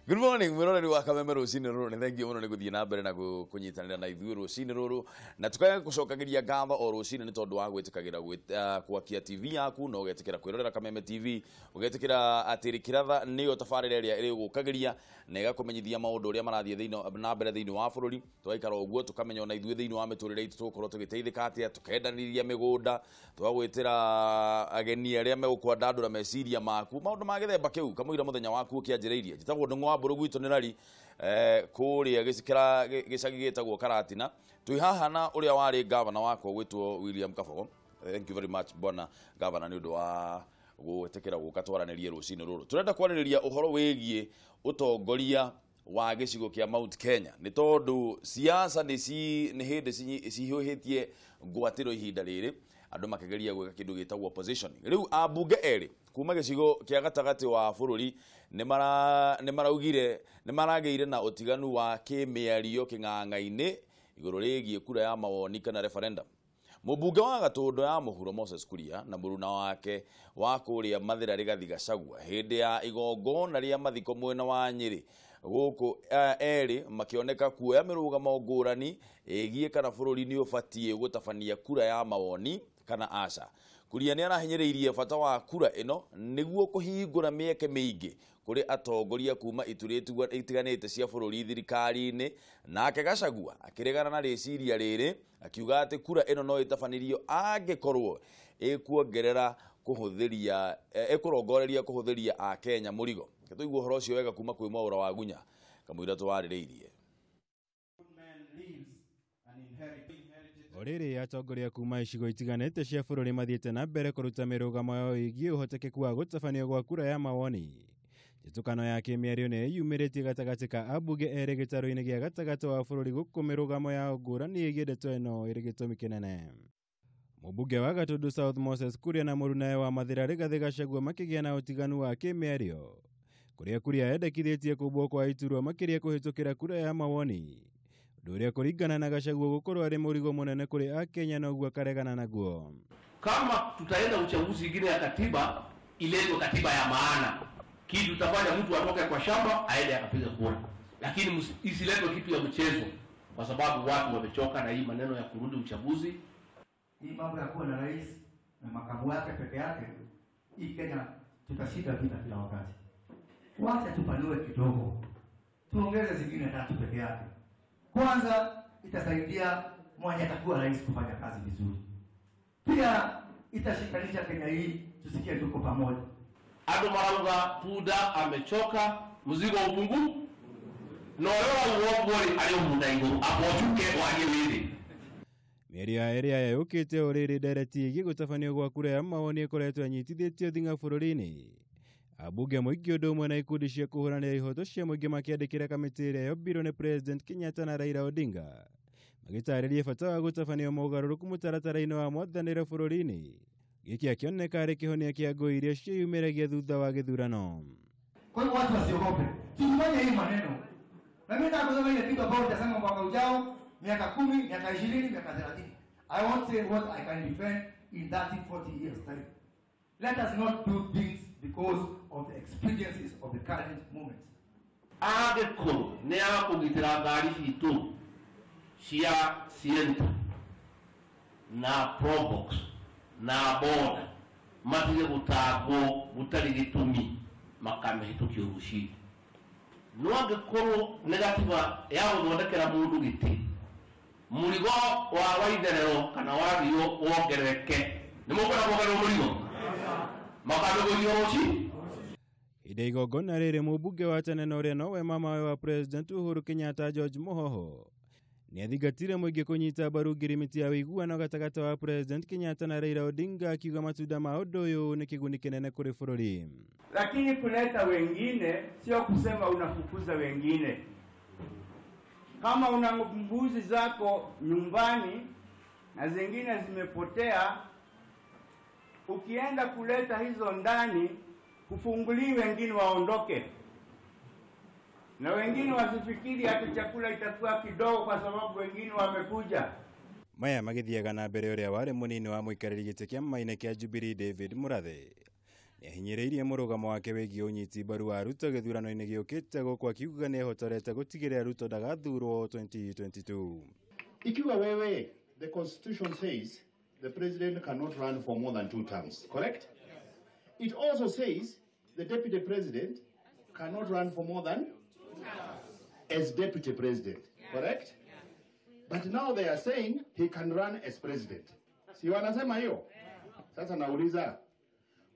Good morning, mwiroreri wa Kameme rucini ruru. Ni thengiũ mũno nĩ gũthiĩ na mbere na kũnyitanĩra na ithuĩ rucini ruru, na tukaga gũcokagiria ngatho o rucini nĩ tondũ wa gwĩtĩkagĩra gwakia TV yaku na ũgetĩkĩra kwĩrorera Kameme TV, ũgetĩkĩra atĩ Kĩratha nĩyo tabarĩra ĩrĩa ĩrĩgũkagĩria na ĩgakũmenyithia maũndũ ũrĩa marathiĩ thĩinĩ na mbere thĩinĩ wa bũrũri. Tũgaikara ũguo tũkamenya ona ithuĩ thĩinĩ wa mĩtũrĩre itũ tũgũkorwo tũgĩteithĩka atĩa, tũkendanĩria mĩgũnda, tũgagwĩtĩra ageni arĩa megũkwandandũra meciria maku, maũndũ ma gĩthemba kĩu kamũira mũthenya waku ũkĩanjĩrĩirie. Njĩtagwo Ndung'u wa Mbũrũ, gwitũ nĩ rari kũrĩa gĩcagi gĩtagwo Karatina. Twĩ haha na ũrĩa warĩ gavana wakwa gwĩtwo William Kabogo. Thank you very much bwana gavana nĩ ũndũ wa gwĩtĩkĩra gũka twaranĩrie rũcinĩ rũrũ. Tũrenda kwarĩrĩria ũhoro wĩgiĩ ũtongoria wa gĩcigo kĩa Mount Kenya, nĩ tondũ siasa nĩ hĩndĩ cihiũhĩtie ngwatĩro ihinda rĩrĩ, andũ makĩgeria gwĩka kĩndũ gĩtagwo positioning. Rĩu ambunge erĩ kuma gĩcigo kĩa gatagatĩ wa bũrũri nĩ maraugire nĩ maragĩire na ũtiganu wa kĩmĩario kĩng'ang'a-inĩ igũrũ rĩgiĩ kura ya mawoni kana referendum. Mũmbunge wa Gatũndũ ya Mũhuro Moses Kuria na mũruna wake wa kũrĩa Mathĩra Rigathi Gachagua hĩndĩ ya igongona rĩa mathiko mwena wa Nyĩrĩ gũkũ erĩ makĩoneka kuoya mĩrũgamo ngũrani ĩgiĩ kana bũrũri nĩ ũbatiĩ gũtabania kura ya mawoni kana aca. Kuria nĩ arahinyĩrĩirie bata wa kura ĩno nĩguo kũhingũra mĩeke mĩingĩ kũrĩ atongoria kuma ituri itiganĩte cia bũrũri thirikari-inĩ. Nake Gachagua akĩregana na rĩciria rĩrĩ akiuga atĩ kura ĩno no ĩtabanirio angĩkorwo ĩkuongerera kũhũthĩria ĩkũrongoreria kũhũthĩria Akenya mũrigo. Tũigue ũhoro ũcio wega kuma kwĩ Mwaũra wa Gunya kamũira twarĩrĩirie. Orĩrĩ atongoria kuma icigo itiganĩte cia bũrũri mathiĩte na mbere kũruta mĩrũgamo yao ĩgiĩ ũhotekeku wa gũtabanio gwa kura ya mawoni. Njitukano ya kĩmĩario nĩ yumĩrĩtie gatagatĩ ka ambunge erĩ gĩtarũ-inĩ gĩa gatagatĩ wa bũrũri gũkũ mĩrũgamo yao ngũrani ĩgiĩ ndeto ĩno ĩrĩ gĩtũmi kĩnene. Mũmbunge wa Gatũndũ South Moses Kuria na mũrunawe wa Mathĩra Rigathĩ Gachagua makĩgĩa na ũtiganu wa kĩmĩario kũrĩa Kuria endekithĩtie kũmbwo kwa iturwa makĩria kũhĩtũkĩra kura ya mawoni, ũndũ ũrĩa kũringana na Gachagua gũkorwo arĩ mũrigo mũnene kũrĩ Akenya na ũguo akaregana naguo. Kama tutaenda uchaguzi ingine ya katiba, iletwe katiba ya maana, kitu tutafanya mtu atoke kwa shamba aende akapiga kura, lakini isiletwe kitu ya mchezo, kwa sababu watu wamechoka na hii maneno ya kurudi uchaguzi. Hii mambo ya kuwa na rais na makamu wake peke yake, hii Kenya tutashinda vita kila wakati. Wacha tupanue kidogo, tuongeze zingine tatu peke yake. Kwanza itasaidia mwenye atakuwa rais kufanya kazi vizuri. Pia itashikanisha Kenya hii, tusikie tuko pamoja. Ado marauga puda amechoka, mzigo upungu. No wewe uogori aliyo ingo apochuke waje withi. Mĩario ya ĩrĩa yayũkĩte ũrĩrĩ ndereti ĩgiĩ gũtabanio gwa kura ya mawoni ĩkoretwo ĩnyitithĩtio thing'a bũrũri-inĩ. Ambunge mũingĩ ũndũ ũmwe na ikundi cia kũhũranĩra ihoto cia mũingĩ makĩandĩkĩra kamĩtĩ ĩrĩa yombirwo nĩ President Kenyatta na Raila Odinga magĩtarĩria bata wa gũtabanio mogarũrũku mũtaratara-inĩ wa mwathanĩre bũrũri-inĩ. Gĩkĩ akĩoneka arĩ kĩhonia kĩa ngũĩ iria ciĩyumĩragia thutha wa gĩthurano. Kwa hiyo watu wasiogope, tusifanye hii maneno. Na mimi nataka kusema ile kitu ambayo nitasema mwaka ujao, miaka 10, miaka 20, miaka 30. I won't say what I can defend in 30, 40 years time. Let us not do things because of the experiences of the current moment. Angĩkorwo nĩ akũgitĩra ngari citũ cia Sienta na Probox na boda matige gũtangwo gũtarĩ gĩtũmi makamĩhĩtũkio rũcinĩ. No angĩkorwo nĩ gatiba ya gũthondekera mũndũ gĩtĩ, mũrigo wa waitherero kana wathiũ wongerereke, nĩ mũkwenda kuongererwo mũrigo makamĩgũithio rũcinĩ. Hĩndĩ ya igongona rĩrĩ mũmbunge wa tene na ũrĩa nowe mamawe wa President Uhuru Kenyatta George Muhoho nĩathingatire mũingĩ kũnyita mbaru ngirimiti ya ũiguano gatagatĩ wa President Kenyatta na Raila Odinga akiuga matunda ma ũndũ ũyũ nĩ kĩguni kĩnene kũrĩ bũrũri. Lakini kuleta wengine sio kusema unafukuza wengine. Kama una mbuzi zako nyumbani na zingine zimepotea, ukienda kuleta hizo ndani, kufungulii wengine waondoke. Na wengine wasifikiri hata chakula itakuwa kidogo kwa sababu wengine wamekuja. Maya magĩthiaga na mbere ũrĩa warĩ mũnini wa mũikarĩri gĩtĩ kĩa Maina kĩa Jubilee David Murathe Nĩahinyĩrĩirie mũrũgamo wake wĩgiĩ ũnyiti mbaru wa Ruto gĩthurano-inĩ gĩũkĩte gũkũ akiuga nĩehotorete gũtigĩrĩra Ruto ndagathurwo 2022. Ikiwa wewe, the constitution says the president cannot run for more than 2 terms, correct? Yes. It also says the deputy president cannot run for more than 2 terms as deputy president, yeah. Correct? Yeah. But now they are saying he can run as president. Si wanasema hiyo? Yeah. Sasa nauliza,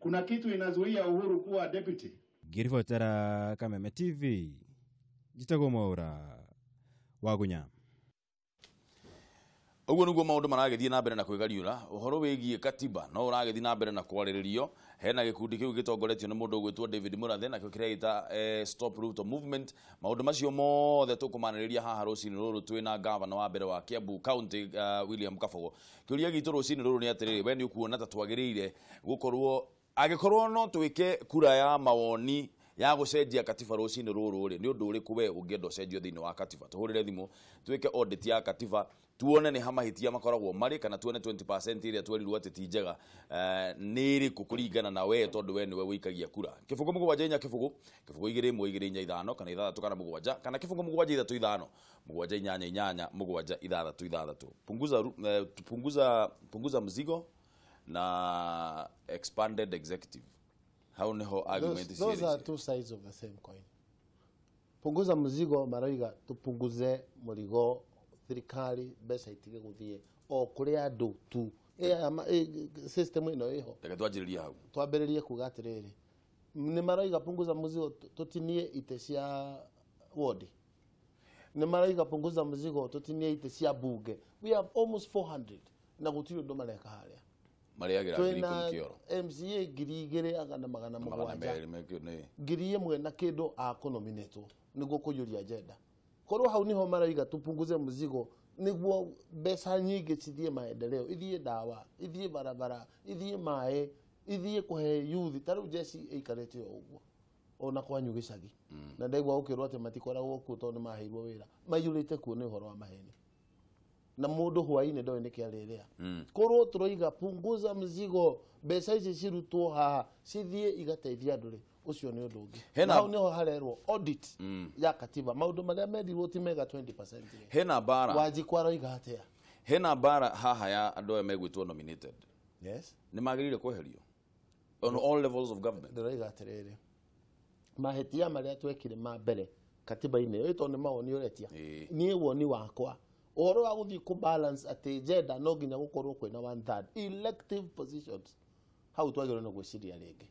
kuna kitu inazuia Uhuru kuwa deputy? Ngiribotera Kameme TV, njitagwo Mwaura Wagunya. Uguo niguo maundu maragithie na mbere na kwigariura uhoro wigie katiba no uragithi na mbere na kwariririo hena gikundi kiu gitongoretio ni mundu ugwitwo David Murathe nakio kiria gita Stop Ruto Movement. Maundu macio mothe tukumaniriria haha rucini ruru twina gavana wa mbere wa Kiambu County William Kabogo. Kiuria gitu rucini ruru ni atiriri, we ni ukuona ta twagiriire gukorwo agikorwo no twike kura ya mawoni ya gucenjia katiba rucini ruru ri ni undu uriku we ungienda ucenjio thiini wa katiba? Tuhurire thimu twike audit ya katiba tuone ni hamahitia makoragwo mari kana tuone 20% iria twerirwo ati ti njega ni iriku kuringana na we tondu we niwe wikagia kura. 0 7 4 0 0 2 1 2 4 5 kana 6 kana 7 kana 0 7 3 5 7 8 8 7 6 6. Punguza punguza mzigo na expanded executive. How niho argument is those are two sides of the same coin. Punguza mzigo maroiga tupunguze murigo thirikari mbeca itige guthie o kuri andu tu system ino iho. Reke twanjiririe hau, twambiririe kuga atiriri ni maroiga punguza mzigo tutinie ite cia ward, ni maroiga punguza mzigo tutinie ite cia bunge. We have almost 400 na gutiri undu mareka haria mariagira ngiri ikumi kioro MCA ngiri igiri agana magana mugwanja ngiri imwe na kindu akunominatwo niguo kuyuria agenda. Korwo hau niho maraiga tupunguze mzigo niguo mbeca nyingi cithie maendeleo, ithie dawa, ithie barabara, ithie mae, ithie kuhe youth. Ta riu jeshi ikarite o uguo ona kwanyu gicagi na ndaigua ukirwo ati matikoragwo kuo tondu maheirwo wira maiyurite kuo ni uhoro wa maheni na mundu hwaini ndoĩ nĩkĩ arĩrĩa. Korwo tũroiga punguza mzigo mbeca ici cirutwo haha cithiĩ igateithia andũ rĩ, ũcio nĩ ũndũ ũngĩ. Na hau nĩho harerwo audit ya katiba maũndũ marĩa merirwo ti mega 20%. Hena bara Wanjikũ aroiga atĩa? Hena bara haha ya andũ aya megwĩtwo nominated. Yes, nĩ magĩrĩire kweherio on all levels of government. Ndĩroiga atĩrĩrĩ, mahĩtia marĩa twekire ma mbere katiba-inĩ ĩyo tondũ nĩ mawoni ũretia, niĩ woni wakwa uhoro wa guthii ku balance ati gender no nginya gukorwo kwina 1/3 elective positions hau twagirwo ni gwiciria ringi.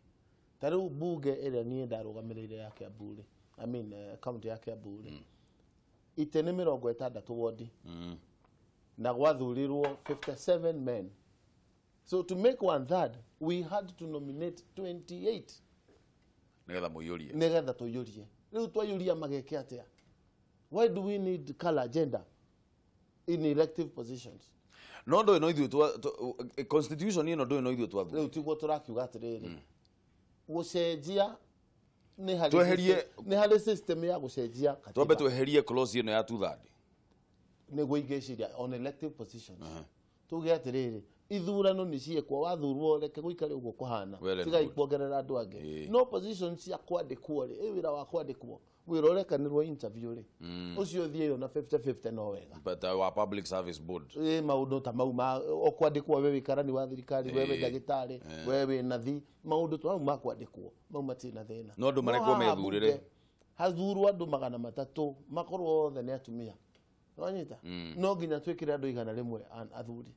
Ta riu bunge ĩrĩa niĩ ndarũgamĩrĩire ya Kiambu rĩ, I mean county ya Kiambu rĩ, ite nĩ 60 wodi na gwathurirwo 57 men, so to make 1/3 we had to nominate 28 nigetha muiyurie, nigetha tuiyurie. Riu twaiyuria mageke atia? Why do we need color gender in elective positions? No ndo no ithuĩ twa constitution ino ndo no ithuĩ twathu riu tiguo turakiuga atiriri gucenjia ni hari tweherie ni hari system ya gucenjia katiba. Twambe tweherie clause ino ya 2/3 niguo ingeciria on elective positions. Tuge atiriri ithurano ni ciekwo wathurwo reke guikare uguo kuhana tigai kuongerera andu angi. No positions cia kwandikwo ri wira wa kwandikwo wira urekanirwo interview ri ucio thie na 50-50 no wega. But our public service board maundu ta mau ma okwandikwo wewe wikarani wa thirikari, wewe ndagitari, wewe nathi, maundu ta mau ma kwandikwo mau matina thina. No andu marekwo methurire hathurwo andu 300 makorwo othe ni atumia wanyita no nginya twikire andu 100 athuri.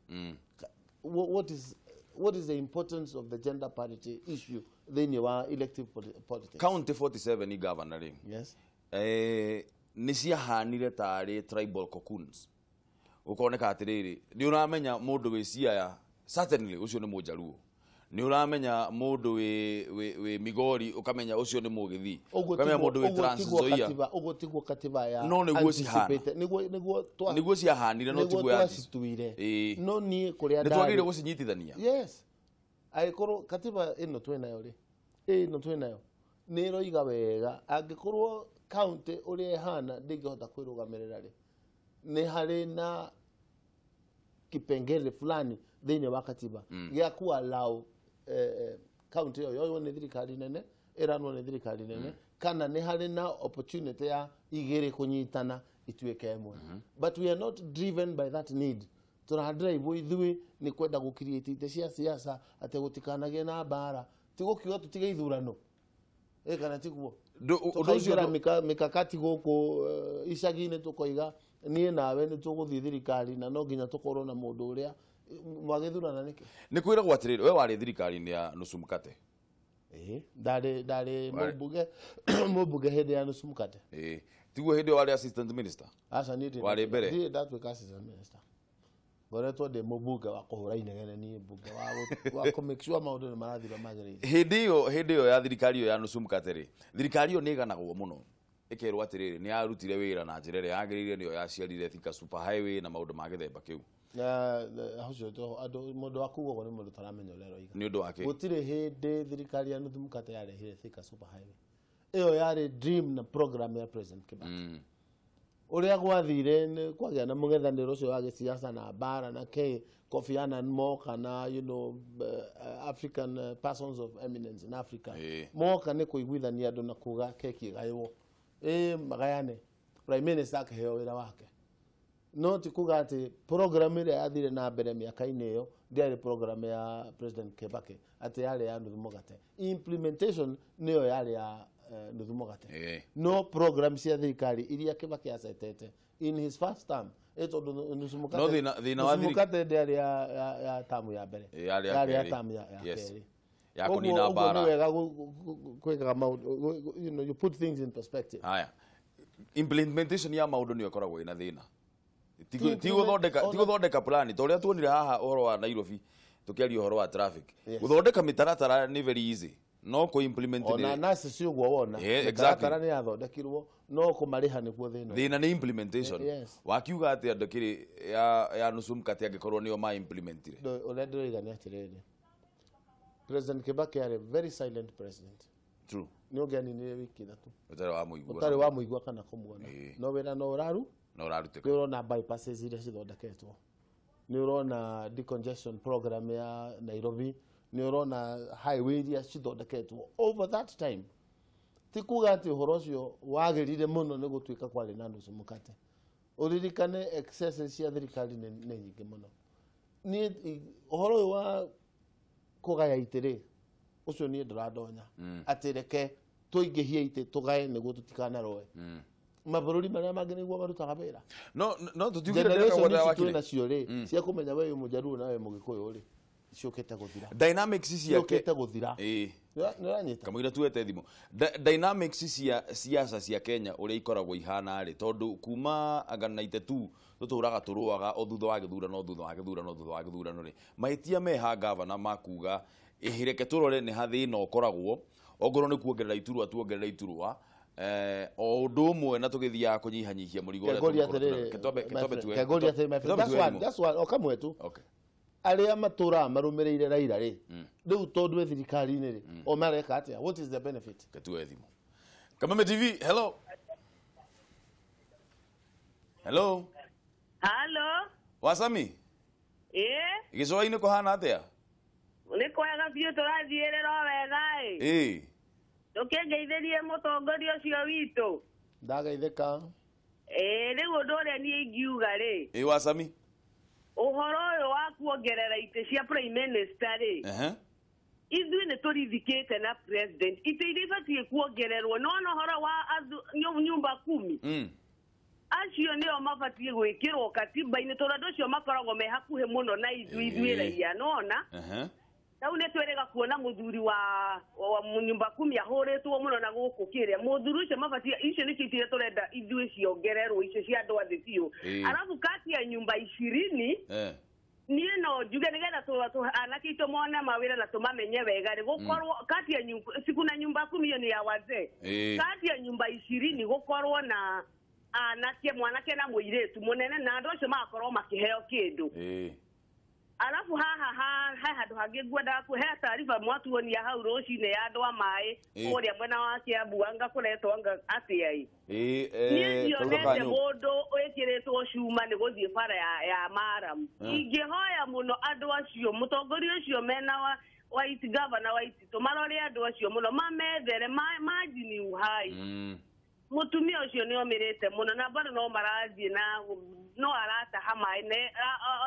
What is the importance of the gender parity issue thĩinĩ wa elective politics? County 47 ni governor rĩ. Yes. Nĩ ciahanire tarĩ tribal cocoons. Ukoneka atĩrĩrĩ, nĩ ũramenya mũndũ wĩ Siaya certainly ũcio nĩ Mũjaluo. Nĩ ũramenya mũndũ wĩ Migori ukamenya ũcio nĩ Mũgĩthii. Ukamenya mũndũ wĩ Trans Nzoia. Ũguo tiguo katiba ya no nĩguo cihana. Nĩguo ciahanire no tiguo ya cituire. No niĩ kũrĩa nĩ twagĩrĩire gũcinyitithania. Yes. Angĩkorwo katiba ĩno twĩnayo rĩ, ĩno twĩnayo nĩ ĩroiga wega angĩkorwo county ũrĩa ĩhana ndĩngĩhota kwĩrũgamĩrĩra rĩ, nĩ harĩ na kipengele fulani thĩinĩ wa katiba gĩa ku allow County ĩyo yoywo nĩ thirikari nene, ĩranwo nĩ thirikari nene, kana nĩ harĩ na opportunity ya igĩrĩ kũnyitana ituĩke ĩmwe. But we are not driven by that need. Tũradrive ithuĩ nĩ kwenda gũcreate itĩ cia siasa atĩ gũtikanagĩe na mbara, ti gũkiuga tũtige ithurano. Ĩ kana tiguo? Ũndũ ũcio Tũkaingĩra mikakati gũkũ icagi-inĩ, tũkoiga niĩ nawe nĩ tũgũthiĩ thirikari na no nginya tũkorwo na mũndũ ũrĩa mwagĩthurana nĩkĩ. Nĩ kwĩragwo atĩrĩrĩ, we warĩ thirikari-inĩ ya nusu mkate. Ĩĩ, ndarĩ mũmbunge hĩndĩ ya nusu mkate. Ĩĩ, tiguo hĩndĩ ĩyo warĩ assistant minister? Aca, niĩ ndirĩ. Warĩ mbere? Ndirĩ ndatuĩka assistant minister. Ngoretwo ndĩ mũmbunge wa kũhũra inegene, niĩ mbunge wa kũ make sure maũndũ nĩ marathiĩ ũrĩa magĩrĩire. Hĩndĩ ĩyo ya thirikari ĩyo ya nusu mkate rĩ, thirikari ĩyo nĩ ĩganagwo mũno, ĩkerwo atĩrĩrĩ, nĩ yarutire wĩra na njĩra ĩrĩa yagĩrĩire, nĩyo yaciarire Thika Super Highway na maũndũ ma gĩthemba kĩu. Na ũcio to andũ, mũndũ wa kuga ũguo nĩ mũndũ ũtaramenya ũrĩa aroiga. Nĩ ũndũ wa kĩ? Gũtirĩ hĩndĩ thirikari ya nuthu mkate yarehire Thika Super Highway. Ĩyo yarĩ dream na program ya President Kibaki. Ũrĩa gwathire nĩ kwagĩa na mũng'ethanĩro ũcio wa gĩsiasa na mbara na kĩ, Kofi Annan moka na African persons of eminence in Africa moka nĩ kũiguithania andũ na kuga keki ĩgaywo, ĩ magayane, prime minister akĩheo wĩra wake. No ti kuga atĩ program ĩrĩa yathire na mbere mĩaka-inĩ ĩyo ndĩarĩ program ya President Kibaki, atĩ yarĩ ya nuthu mũgate. Implementation nĩyo yarĩ ya nuthu mũgate, no program cia thirikari iria Kibaki acetete in his first term, ĩ tondũ nusu mũgate, No thĩna wa nusu mũgate ndĩarĩ ya tamu ya mbere. Yarĩ ya Yarĩ ya kerĩ. tamu ya kerĩ. Ya Ũguo kũnina ũguo mbara. Nĩ wega gwĩkaga maũndũ, you put things in perspective. Haya, implementation ya maũndũ nĩyo ĩkoragwo ĩna thĩna. Ti Ti gũthondeka, ti gũthondeka plan, ta ũrĩa tuonire haha ũhoro wa Nairobi tũkĩaria ũhoro wa traffic. Gũthondeka mĩtaratara nĩ very easy, no kũ implement Ona nĩ nasi si ũguo wona. Yeah, exactly. Mĩtaratara nĩ yathondekirwo, no kũmarĩha nĩkuo thĩna. Thĩna nĩ implementation. Wakiuga atĩ andũ kĩrĩ ya nusu mkate angĩkorwo nĩo ma implementire? Ũrĩa ndĩroiga nĩ atĩrĩrĩ, President Kibaki arĩ very silent president. True. Nĩ ũngĩaninire wiki 3 ũtarĩ wa mũigua. Ũtarĩ wa mũigua kana kũmuona, no wĩra no ũraru. No ũrarutĩka. Nĩ ũrona bypasses iria cithondeketwo, nĩ ũrona decongestion program ya Nairobi, nĩ ũrona highway iria cithondeketwo over that time. Ti kuga atĩ ũhoro ũcio wagĩrire mũno nĩ gũtuĩka kwarĩ na nusu mũkate. Ũririkane excesses cia thirikari nĩ nyingĩ mũno. Niĩ ũhoro ũyũ wa kũgaya itĩ rĩ, ũcio niĩ ndũrandonya atĩ reke tũingĩhie itĩ tũgae nĩguo tũtikanaroe. Mabũrũri marĩa mangĩ nĩguo marutaga wĩra. No tũtiugire. Generation Ndĩreka ici twĩ wakire nacio rĩ, cia kũmenya we wĩ mũjaruo na we mũgĩkũyũ rĩ, ciũkĩte gũthira. Dynamics ciake Ciũkĩte gũthira. Nĩ ũranyita? Kamũira tuete thimũ. Dynamics cia siasa cia Kenya ũrĩa ikoragwo ihana rĩ, tondũ kuma anga 92 tũtũraga tũrũaga o thutha wa gĩthurano, thutha wa gĩthurano, thutha wa gĩthurano rĩ, mahĩtia meha gavana makuga ĩhĩ, reke tũrore nĩ ha thĩna ũkoragwo, ongorwo nĩ kuongerera iturwa tuongerera iturwa, o ũndũ ũmwe na tũgĩthiaga kũnyihanyihia mũrigo ũrĩa Kengoria tũgũkorwo atĩrĩrĩ, twĩnaguo. My Ketwambe friend, tuwe kengoria atĩrĩrĩ, my friend, ketwambe that's tuwe one, thimũ. that's one, o kamwe tu. Okay. Arĩa matũraga marũmĩrĩire Raila rĩ, rĩu tondũ wĩ thirikari-inĩ rĩ, o mareka atĩa? What is the benefit? Ketue thimũ. Kameme TV, hello, hello. Halo. Wasami. Ĩ. Gĩcũa-inĩ kũhana atĩa? Nĩ kwega biũ, tũrathiĩrĩra o wega ĩ. Tũkĩngeithĩrie mũtongoria ũcio witũ. Ndagaithĩka. Ĩ, rĩu ũndũ ũrĩa niĩ ingiuga rĩ, Ĩ, Wasami. Ũhoro ũyũ wa kuongerera itĩ cia prime minister rĩ, ithuĩ nĩ tũrithikĩte na president, itĩ iria ibatiĩ kuongererwo nona ũhoro wa nyumba kumi, acio nĩo mabatiĩ gwĩkĩrwo katiba-inĩ, tondũ andũ acio makoragwo me hakuhĩ mũno na ithuĩ raia nona. Rĩu nĩ twĩrĩga kuona mũthuri wa nyumba kumi ahũrĩtwo mũno na gũkũ kĩrĩa mũthuri ũcio mabatiĩ, icio nĩcio itirĩa tũrenda ithuĩ ciongererwo, icio cia andũ a thĩ biũ. Arabu kati ya nyumba 20, niĩ no njuge nĩgetha anake aitũ mone mawĩra na tũmamenye wega rĩ, gũkorwo kati ya nyumba, si kuna nyumba kumi, hiyo ni ya wazee, kati ya nyumba 20 gũkorwo na anake, mwanake na mũirĩtu mũnene, na andũ acio magakorwo makĩheo kĩndũ. Arabu haha he handũ hangĩ ngwendaga kũhe taariba mwatuonia hau rũcinĩ ya andũ a maĩ kũrĩa mwena wa Kiambu, anga kũretwo anga atĩa ĩ. Niĩ Karuga ndionete kanyu. Mũndũ wĩkĩrĩtwo cuma nĩ gũthiĩ bara ya maramu. Ingĩhoya mũno andũ acio, mũtongoria ũcio mena wa White governor Waititũ marore andũ acio mũno mamethere maji ni uhai. Mũtumia ũcio nĩ omĩrĩte mũno na bado no marathiĩ na no arataha maĩ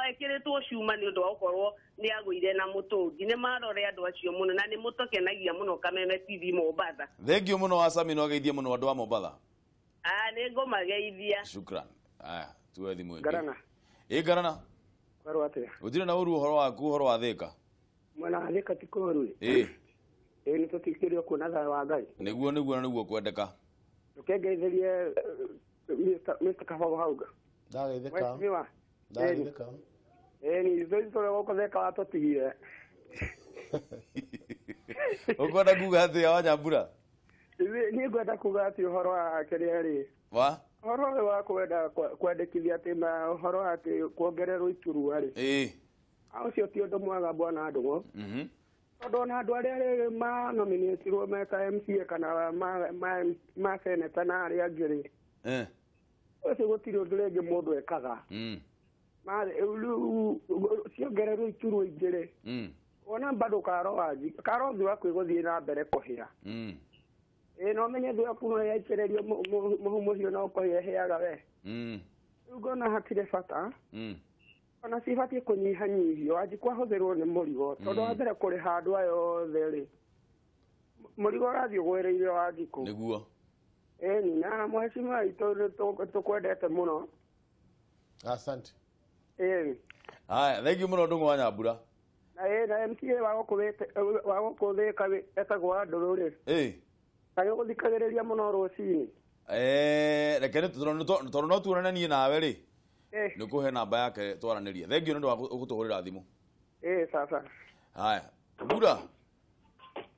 ekĩrĩtwo cuma nĩ ũndũ wa gũkorwo nĩ agũire na mũtũngi. Nĩ marore andũ acio mũno na nĩ mũtũkenagia mũno Kameme TV Mombatha. Thank you mũno Wasami, no geithie mũno andũ a Mombatha. Nĩ ngũmageithia. Shukran. Aya, tuwe thimũ ĩngĩ. Ngarana. Ĩ Ngarana. Kwarwo atĩa? Gũtirĩ na ũru ũhoro waku, ũhoro wa Thĩka. Mwena wa Thĩka ti kũũru. Ĩ. Ĩ nĩ tũtikĩrio kuona thayũ wa Ngai. Nĩguo nĩguo na nĩguo kwendeka. Ũkengeithĩrie Mr. Kabogo hauga. Ndageithĩka. Ndageithĩka. Ĩ ni ithuĩ tũrĩ gũkũ Thĩka watũtigire. Ũkwenda kuga atĩa Wanyambura? Niĩ ngwenda kuga atĩ ũhoro wa kĩrĩa rĩ. Wa? Ũhoro ũyũ wa kwenda kwandĩkithia atĩ ũhoro wa atĩ kuongererwo iturwa rĩ. Ĩ. Ũcio ti ũndũ mwega bwana Ndũng'ũ. Tondũ ona andũ arĩa rĩrĩ manominĩtirwo meta MCA kana ma seneta na arĩa angĩ rĩ. Ũcio gũtirĩ ũndũ rĩngĩ mũndũ ekaga. Rĩu ciongererwo iturwa ingĩ rĩ. Wona bado karothi waku ĩgũthiĩ na mbere kũhĩa. Ĩ no menye thĩ waku no yaitĩrĩrio mũhu mũhiũ no kũhĩa ĩhĩaga we. Rĩu ngona hatirĩ bata. Ona cibatiĩ kũnyihanyihio Wanjikũ ahũthĩrwo nĩ mũrigo tondũ wa mbere kũrĩha andũ aya othe rĩ mũrigo ũrathiĩ ũgwĩrĩire Wanjikũ. Nĩguo. Ĩni na mheshimiwa witũ tũkwendete mũno. Asante. Ĩni. Haya, thank you mũno Ndũng'ũ wa Nyambura. Na MCA wa gũkũ Thĩka etagwo Andũrũ rĩ. Ĩ. Kaĩ ũgũthikagĩrĩria mũno rũcinĩ? Reke tondũ no tuonane niĩ nawe rĩ. Nĩ kũhe namba yake twaranĩrie. Thank you nĩ ũndũ wa gũtũhũrĩra thimũ. Sasa. Haya, Ngura.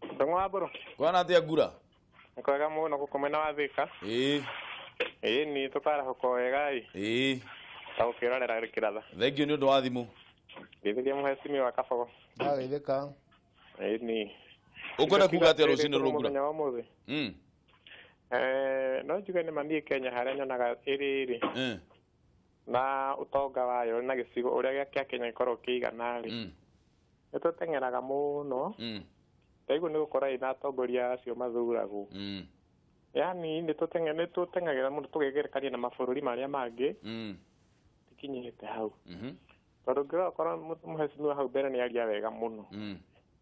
Ndũng'ũ wa Mbũrũ. Kwana atĩa Ngura? Nĩ kwega mũno gũkũ mwena wa Thĩka. Ĩ. Ĩ ni tũkarahũka wega ĩ. Ĩ. Ta gũkĩrorera kĩratha. Thank you nĩ ũndũ wa thimũ. Ngeithĩria mũhecimiwa wa Kabogo. Ndageithĩka. Ĩ ni. Ũkwenda kuga atĩa rũcinĩ rũrũ Ngura? Mũthenya wa ũmũthĩ. No njuge nĩ ma niĩ Kenya harĩa nyonaga ĩrĩ rĩ. Na ũtonga wayo na gĩcigo ũrĩa gĩa Kenya gĩkoragwo kĩigana rĩ. Nĩ tũteng'eraga mũno. Ndaigua nĩ gũkorwo ĩna atongoria acio mathuragwo. Yaani nĩ tũteng'agĩra mũno tũgegerekania na mabũrũri marĩa mangĩ. Tikinyĩte hau. Tondũ ngĩrora okorwo mũhecimiwa hau mbere nĩ aria wega mũno.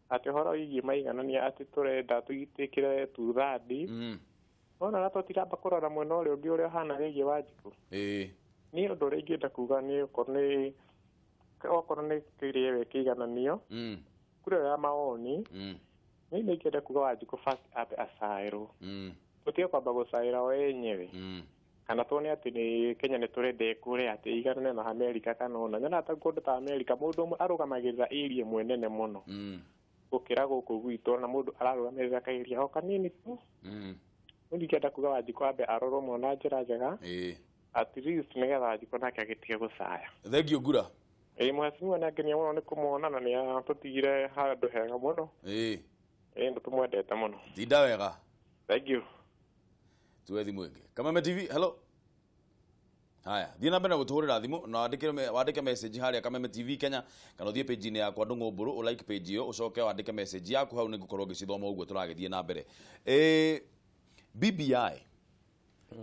Atĩ ũhoro wĩgiĩ maiganania atĩ tũrenda tũgitĩkĩre two-thirds. Wona na tũtiramba kũrora mwena ũrĩa ũngĩ ũrĩa ũhana wĩgiĩ Wanjikũ. Niĩ ũndũ ũrĩa ingĩenda kuga nĩ okorwo nĩ kĩrĩa kĩigananio kura ya mawoni. Niĩ nĩ ingĩenda kuga Wanjikũ first ambe acaĩrwo. Tũtige kwamba gũcaĩra o enyewe. Kana tuone atĩ nĩ Kenya nĩ tũrenda ĩkũre atĩ iganane na Amerika kana ona nyonaga ta kũndũ ta Amerika mũndũ ũmwe arũgamagĩrĩra area ĩmwe nene mũno gũkĩra gũkũ gwitũ na mũndũ ararũgamĩrĩra kaeria o kanini tu. Nĩ ingĩenda kuga Wanjikũ ambe arorwo mũno na njĩra njega. At least nĩgetha Wanjikũ nake agĩtige gũcaya. Thank you Ngura. Ĩ mũhecimiwa nĩ angenia mũno nĩ kũmuona na nĩ atũtigire handũ hega mũno. Ĩ. Ĩ nĩ tũmwendete mũno. Tinda wega. Thank you. Tuwe thimũ ĩngĩ. Kameme TV, hello. Haya, thiĩ na mbere na gũtũhũrĩra thimũ na wandĩke message harĩa Kameme TV Kenya kana ũthiĩ page-inĩ yakwa Ndũng'ũ Mbũrũ, ũ like page ĩyo ũcoke wandĩke message yaku hau nĩ ngũkorwo ngĩcithoma ũguo tũragĩthiĩ na mbere. BBI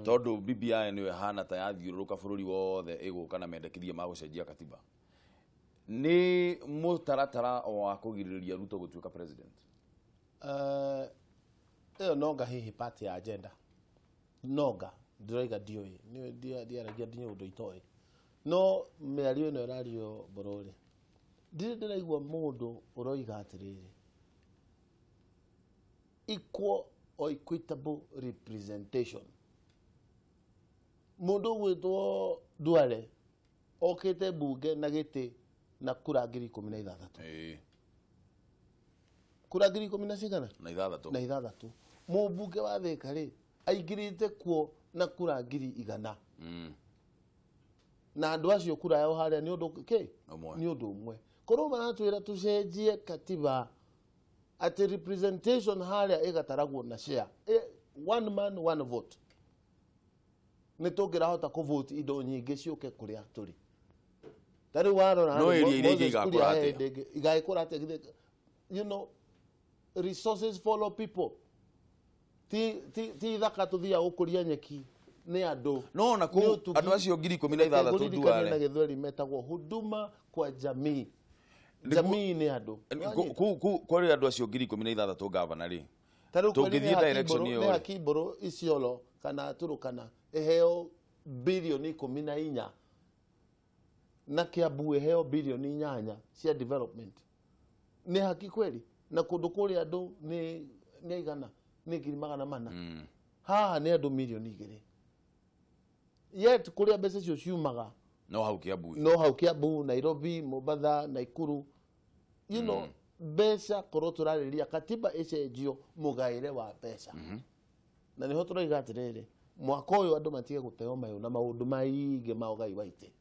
tondũ BBI nĩyo ĩhana ta yathiũrũrũka bũrũri wothe ĩgũka na mendekithia ma gũcenjia katiba. Nĩ mũtaratara wa kũgirĩrĩria Ruto gũtuĩka president? Ĩyo nonga hihi part ya agenda. Nonga ndĩroiga ndiũĩ ndiaragia nginya ũndũ itoĩ no mĩario ĩno ĩrario Mbũrũ rĩ ndirĩ ndĩraigua mũndũ ũroiga atĩrĩrĩ equal or equitable representation. Mũndũ ũgwĩtwo Duale okĩte mbunge na gĩtĩ na kura 16,000. Kura 10 na cigana? Na ithathatũ. Na ithathatũ. Mũmbunge wa Thĩka rĩ aingĩrĩte kuo na kura 100,000. Na andũ acio kura yao harĩa nĩ ũndũ kĩ? Nĩ ũndũ ũmwe. Korwo maratwĩra tũcenjie katiba atĩ representation harĩa ĩgataragwo na share. One man one vote. Nĩ tũngĩrahota kũvote indo nyingĩ ciũke kũrĩa tũrĩ. Ta rĩu warora no area iria ingĩ igakũra atĩa? Igagĩkũra atĩa? You know, Resources follow people. Ti ithaka tuthiaga gukuria nyeki ni andu. No na kuu andu acio 16,000 nduare. Na githweri metagwo huduma kwa jamii. Jamii ni andu. Ku kuri andu acio 16,000 governor ri. Tungithie direction iyo. Ni Hakiburu Isiolo kana Turukana iheo bilioni 14 na Kiambu iheo bilioni 8 cia development. Ni haki kweli? Na kundu kuria andu ni igana ni 400,000. Haha ni andu milioni 2. Yet kuria mbeca icio ciumaga no hau Kiambu, no hau Kiambu, Nairobi, Mombatha, Naikuru, you know, mbeca korwo turariria katiba icenjio mugaire wa mbeca. Na niho turaiga atiriri, mwaka uyu andu matige guteo mayo na maundu maingi ma ugai wa ite.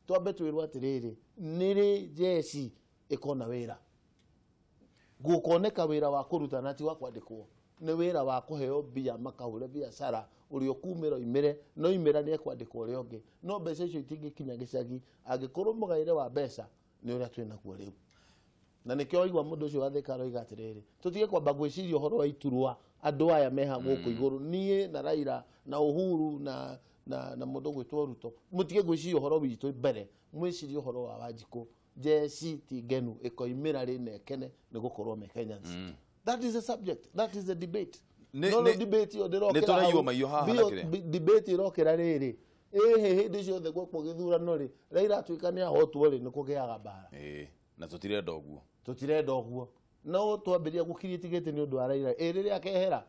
Twambe twirwo atiriri, niri jeshi ikona wira, gukoneka wira wa kurutana ti wa kwandikwo, ni wira wa kuheo mbia makahure biacara uria ukumira imire no imira ni ekwandikwo uria ungi, no mbeca icio itingikinya gicagi angikorwo mugaire wa mbeca ni uria twinaguo riu. Na nikio waigua mundu ucio wa Thika aroiga atiriri, tutige kwamba gwiciria uhoro wa iturwa andu aya meha guku iguru, nie na Raila na Uhuru na na mundu gwitwo Ruto, mutige gwiciria uhoro witu mbere, mwicirie uhoro wa Wanjiku. Jeci ti ngenu ikoimira ri na ekene ni gukorwo me Kenyans. That is the subject, that is the debate. No debate yo ndirokera. Ni turaiywo maiyo haha na kire. Debate irokera riri. Ehe hindi ciothe gwekwo githurano ri, Raila atuika ni ahotwo ri ni kugiaga mbara. Na tutirenda uguo. Tutirenda uguo. No twambiria gukiritie giti ni undu wa Raila. Riria akehera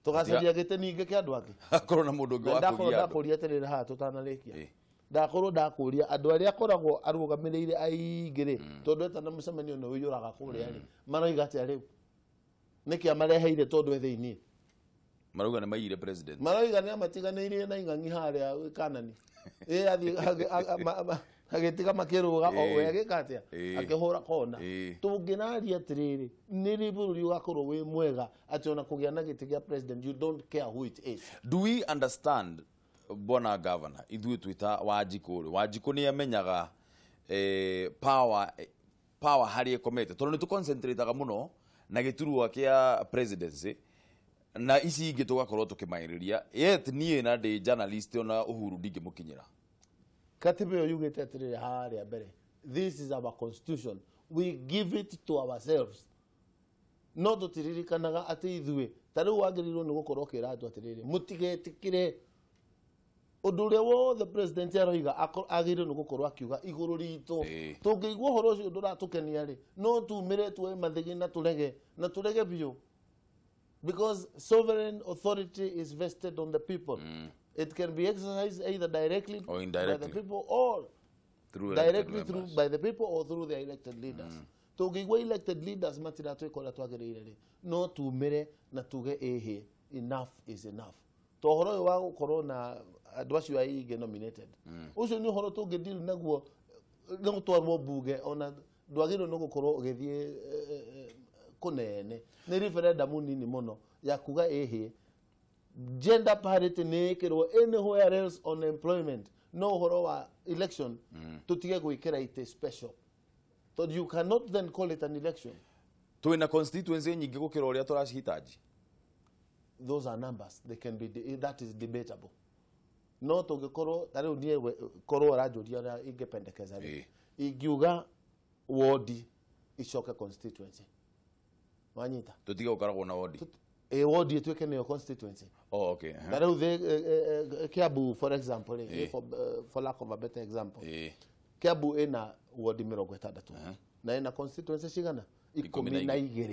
tugacaria giti ningi kia andu angi. Akorwo na mundu ungi wa kugia. Ndakuria atiriri haha tutanarikia. Ndakorwo ndakuria andu aria akoragwo arugamiriire aingi ri, tondu etana mucemanio ni uiyuraga kuria ri, maroiga atia riu? Niki amareheire tondu e thiini? Marauga ni maiyire president. Maroiga ni amatiganirie na ing'ang'i haria Kanani. Athi agitiga makiruga o we agika atia akihura kona. Tungiraria atiriri, ni ri bururi ugakorwo wi mwega ati ona kugia na giti gia president, you don't care who it is. Do we understand, bwana governor, ithuĩ twita Wanjiku rĩ, Wanjiku nĩ amenyaga power harĩa ĩkomete, tondũ nĩ tũconcentrataga mũno na gĩturwa kĩa presidency na ici ingĩ tũgakorwo tũkĩmaĩrĩria, yet niĩ na ndĩ journalist ona Uhuru ndingĩmũkinyĩra. Katiba ĩyo yugĩte atĩrĩrĩ harĩa mbere, this is our constitution, we give it to ourselves. No tũtiririkanaga atĩ ithuĩ ta rĩu wagĩrĩirwo nĩ gũkorwo ũkĩra andũ atĩrĩrĩ, mũtigetĩkĩre undu uria wothe president aroiga agĩrĩirwo nĩ gũkorwo akiuga igũrũ ritũ. Tũngĩigua ũhoro ũcio ndũratũkenia rĩ, no tumĩre tuoe mathĩgĩ na tũrege, na tũrege biũ, because sovereign authority is vested on the people. It can be exercised either directly or indirectly by the people, or through directly through by the people or through the elected leaders. Tũngĩigua elected leaders matiratwĩka ũrĩa twagĩrĩire rĩ, no tumĩre na tuge ĩhĩ, enough is enough. To ũhoro ũyũ wa gũkorwo na andũ acio aingĩ nominated, ũcio nĩ ũhoro tũngĩ deal naguo, nĩ gũtwarwo bunge, ona ndwagĩrĩirwo nĩ gũkorwo ũgĩthiĩ kũnene. Nĩ referendum nini mũno ya kuga ĩhĩ, gender parity nĩ ĩkĩrwo anywhere else on employment, no ũhoro wa election tũtige gwĩkĩra itĩ special, tondũ you cannot then call it an election. Twĩna constituency nyingĩ gũkĩra ũrĩa tũracihitaji. Those are numbers, they can be, that is debatable. No tũngĩkorwo ta rĩu niĩ korwo ũranjũria ũrĩa ingĩpendekeza rĩ, ingiuga wodi icoke constituency. Wanyita? Tũtige gũkoragwo na wodi. Wodi ĩtuĩke nĩyo constituency. Oh, okay. Ta rĩu Kiambu for example, for lack of a better example, Kiambu ĩna wodi 60 na ĩna constituency cigana? 12.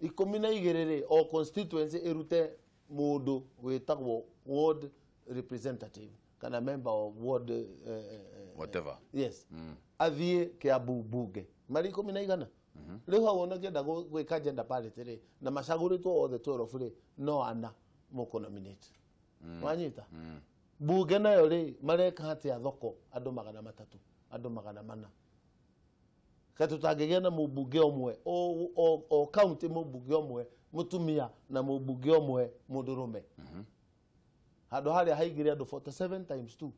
12 rĩ, o constituency ĩrute mũndũ wĩtagwo ward representative kana member of ward whatever. Yes. Athiĩ Kiambu bunge marĩ 11. Rĩu hau ona ũngĩenda gwĩka gender parity rĩ, na macagũrĩtwo othe 12 rĩ, no ana mũkũ nominate. Wanyita? Bunge nayo rĩ, mareka atĩa thoko andũ 300, andũ 400. Kaĩ tũtangĩgĩa na mũmbunge ũmwe o county, mũmbunge ũmwe mũtumia na mũmbunge ũmwe mũndũrũme. Handũ harĩa haigĩre andũ 47 times 2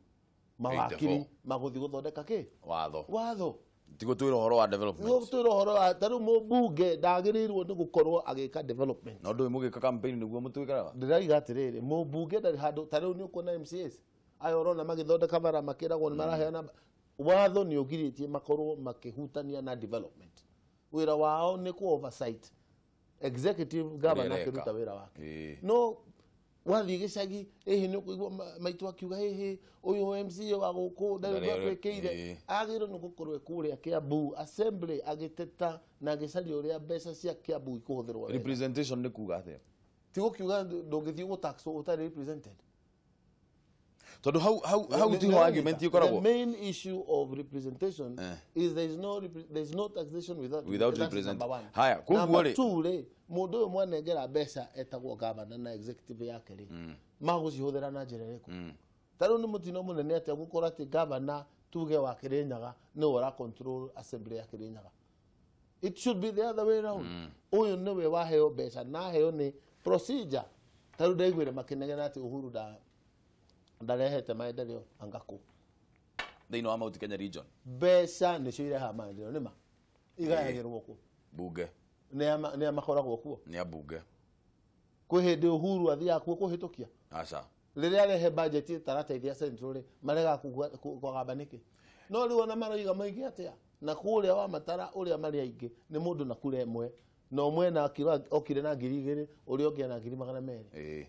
mawakiri magũthiĩ gũthondeka kĩ? Watho. Watho. Tigo twira uhoro wa development. Tigo twira uhoro wa taru mũmbunge ndagĩrĩirwo nĩ gũkorwo agĩka development. No ndũĩ mũgĩka campaign nĩguo mũtwĩkaraga. Ndĩraiga atĩrĩrĩ, mũmbunge ndarĩ handũ ta rĩu nĩ ũkuona MCAs aya ũrona magĩthondeka bara makĩragwo nĩ maraheana watho nĩ ũgirĩtie makorwo makĩhutania na development. Wĩra wao nĩ ku oversight executive governor akĩruta wĩra wake. No wathiĩ gĩcagi ĩhĩ nĩ ũkũigua maitũ akiuga ĩhĩ ũyũ MCA wa gũkũ ndarĩ ũndũ atwĩkĩire. Agĩrĩirwo nĩ gũkorwo kũrĩa Kiambu assembly agĩteta na agĩcaria ũrĩa mbeca cia Kiambu ikũhũthĩrwo wega. Representation nĩ kuga atĩa? Ti gũkiuga ndũngĩthiĩ gũtaxwo ũtarĩ represented. Tondu how do argument you The main issue of representation is there is no taxation without representation. Haya, koguo two ri mundu uyu mwanengera mbeca etagwo governor na executive yake ri magucihuthira na njira iriku. Ta riu ni mutino munene atia gukora ati governor tuge wa Kirinyaga ni ura control assembly ya Kirinyaga. It should be the other way round. Uyu niwe waheo mbeca na heo ni procedure. Ta riu ndaiguire makinegena ati Uhuru ndarehete maendeleo angaku thĩinĩ wa Mount Kenya region. Mbeca nĩcio irehaga maendeleo nĩma igayagĩrwo kũ bunge nĩ makoragwo kuo nĩ ambunge. Kwĩ hĩndĩ Uhuru athiaga kuo kũhĩtũkia aca rĩrĩa arehe budget ĩtarateithia central rĩ marega kũgamba nĩkĩ. No rĩu ona maroiga maingĩ atĩa na kũrĩa wa matara ũrĩa marĩ aingĩ nĩ mũndũ na kura ĩmwe na ũmwe na okire na 2,000 ũrĩa ũngĩ na 200,000.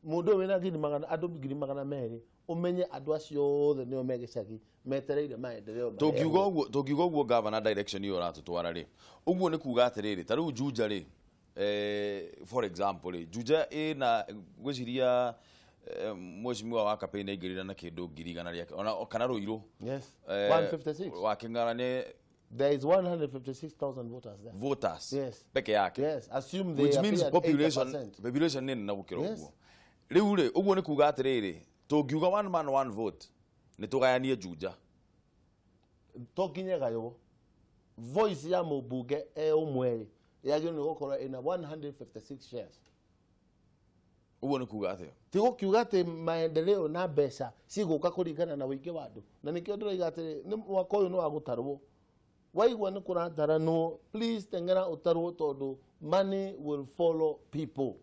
Mundu wina 200,000 andu 200,000 umenye andu acio othe nio me gicagi metereire maendeleo. Tungiuga uguo governor direction iyo uratutwara ri uguo ni kuga atiriri ta riu Juja ri for example ri Juja ina gwiciria mheshimiwa wa campaign aingirira na kindu 100,000 riake ona kana Ruiru. Yes, 156 wa King'ara ni there is 156,000 voters there. Voters. Yes. Peke yake. Yes, assume they which means population ni na gukira uguo. Riu ri uguo ni kuga atiriri tungiuga one man one vote ni tugayanie Juja to nginya gaywo voice ya mũmbunge e ũmwe ri yagĩrĩirwo nĩ gũkorwo ina 156 shares. Uguo ni kuga atia? Ti gũkiuga atĩ maendeleo na mbeca cigũka kũringana na ũingĩ wa andũ na nĩkĩo ndĩroiga atĩrĩ nĩ mwaka ũyũ nĩ wa gũtarwo. Waigua nĩ kũrataranwo please teng'era ũtarwo tondũ money will follow people.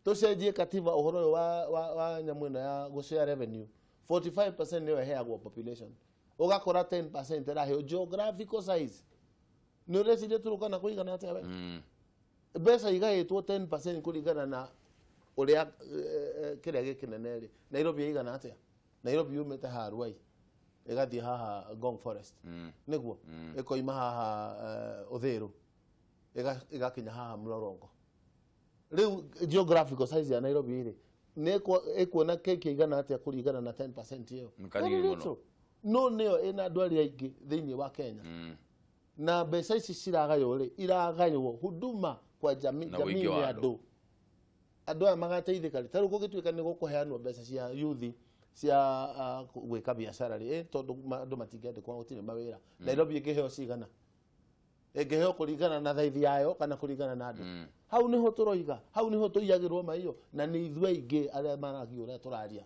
Tucenjie katiba uhoro ũyũ wa nyamũ ĩno ya gũshare revenue 45% nĩyo ĩheagwo population ũgakora 10% ĩraheo geographical size. Nĩ ũreciria Turkana kũigana atĩa we? Mbeca igaĩtwo 10% kũringana na ũrĩa kĩrĩa gĩkĩnene rĩ. Nairobi ĩigana atĩa? Nairobi yumĩte haha Ruai ĩgathiĩ haha Ngong Forest nĩguo ĩkoima haha Uthiru ĩgakinya haha Mlolongo. Riu geographical size ya Nairobi ri nĩ ĩkuona keki igana atĩa kũringana na 10% ĩyo. No nĩyo ĩna andũ arĩa aingĩ thĩinĩ wa Kenya. Na mbeca ici ciragaywo rĩ iragaywo huduma kwa jamii nĩ andũ. Andũ aya magateithĩka rĩ ta rĩu kũngĩtuĩka nĩ gũkũheanwo mbeca cia youth cia gwĩka biacara rĩ tondũ andũ matingĩandĩkwo gũtirĩ mawĩra. Nairobi ĩngĩheo cigana? Ĩngĩheo kũringana na thaithi yayo kana kũringana na andũ. Hau niho tũroiga hau niho tũiyagĩrwo maiyo na nĩ ithuĩ aingĩ arĩa maragia ũrĩa tũraria.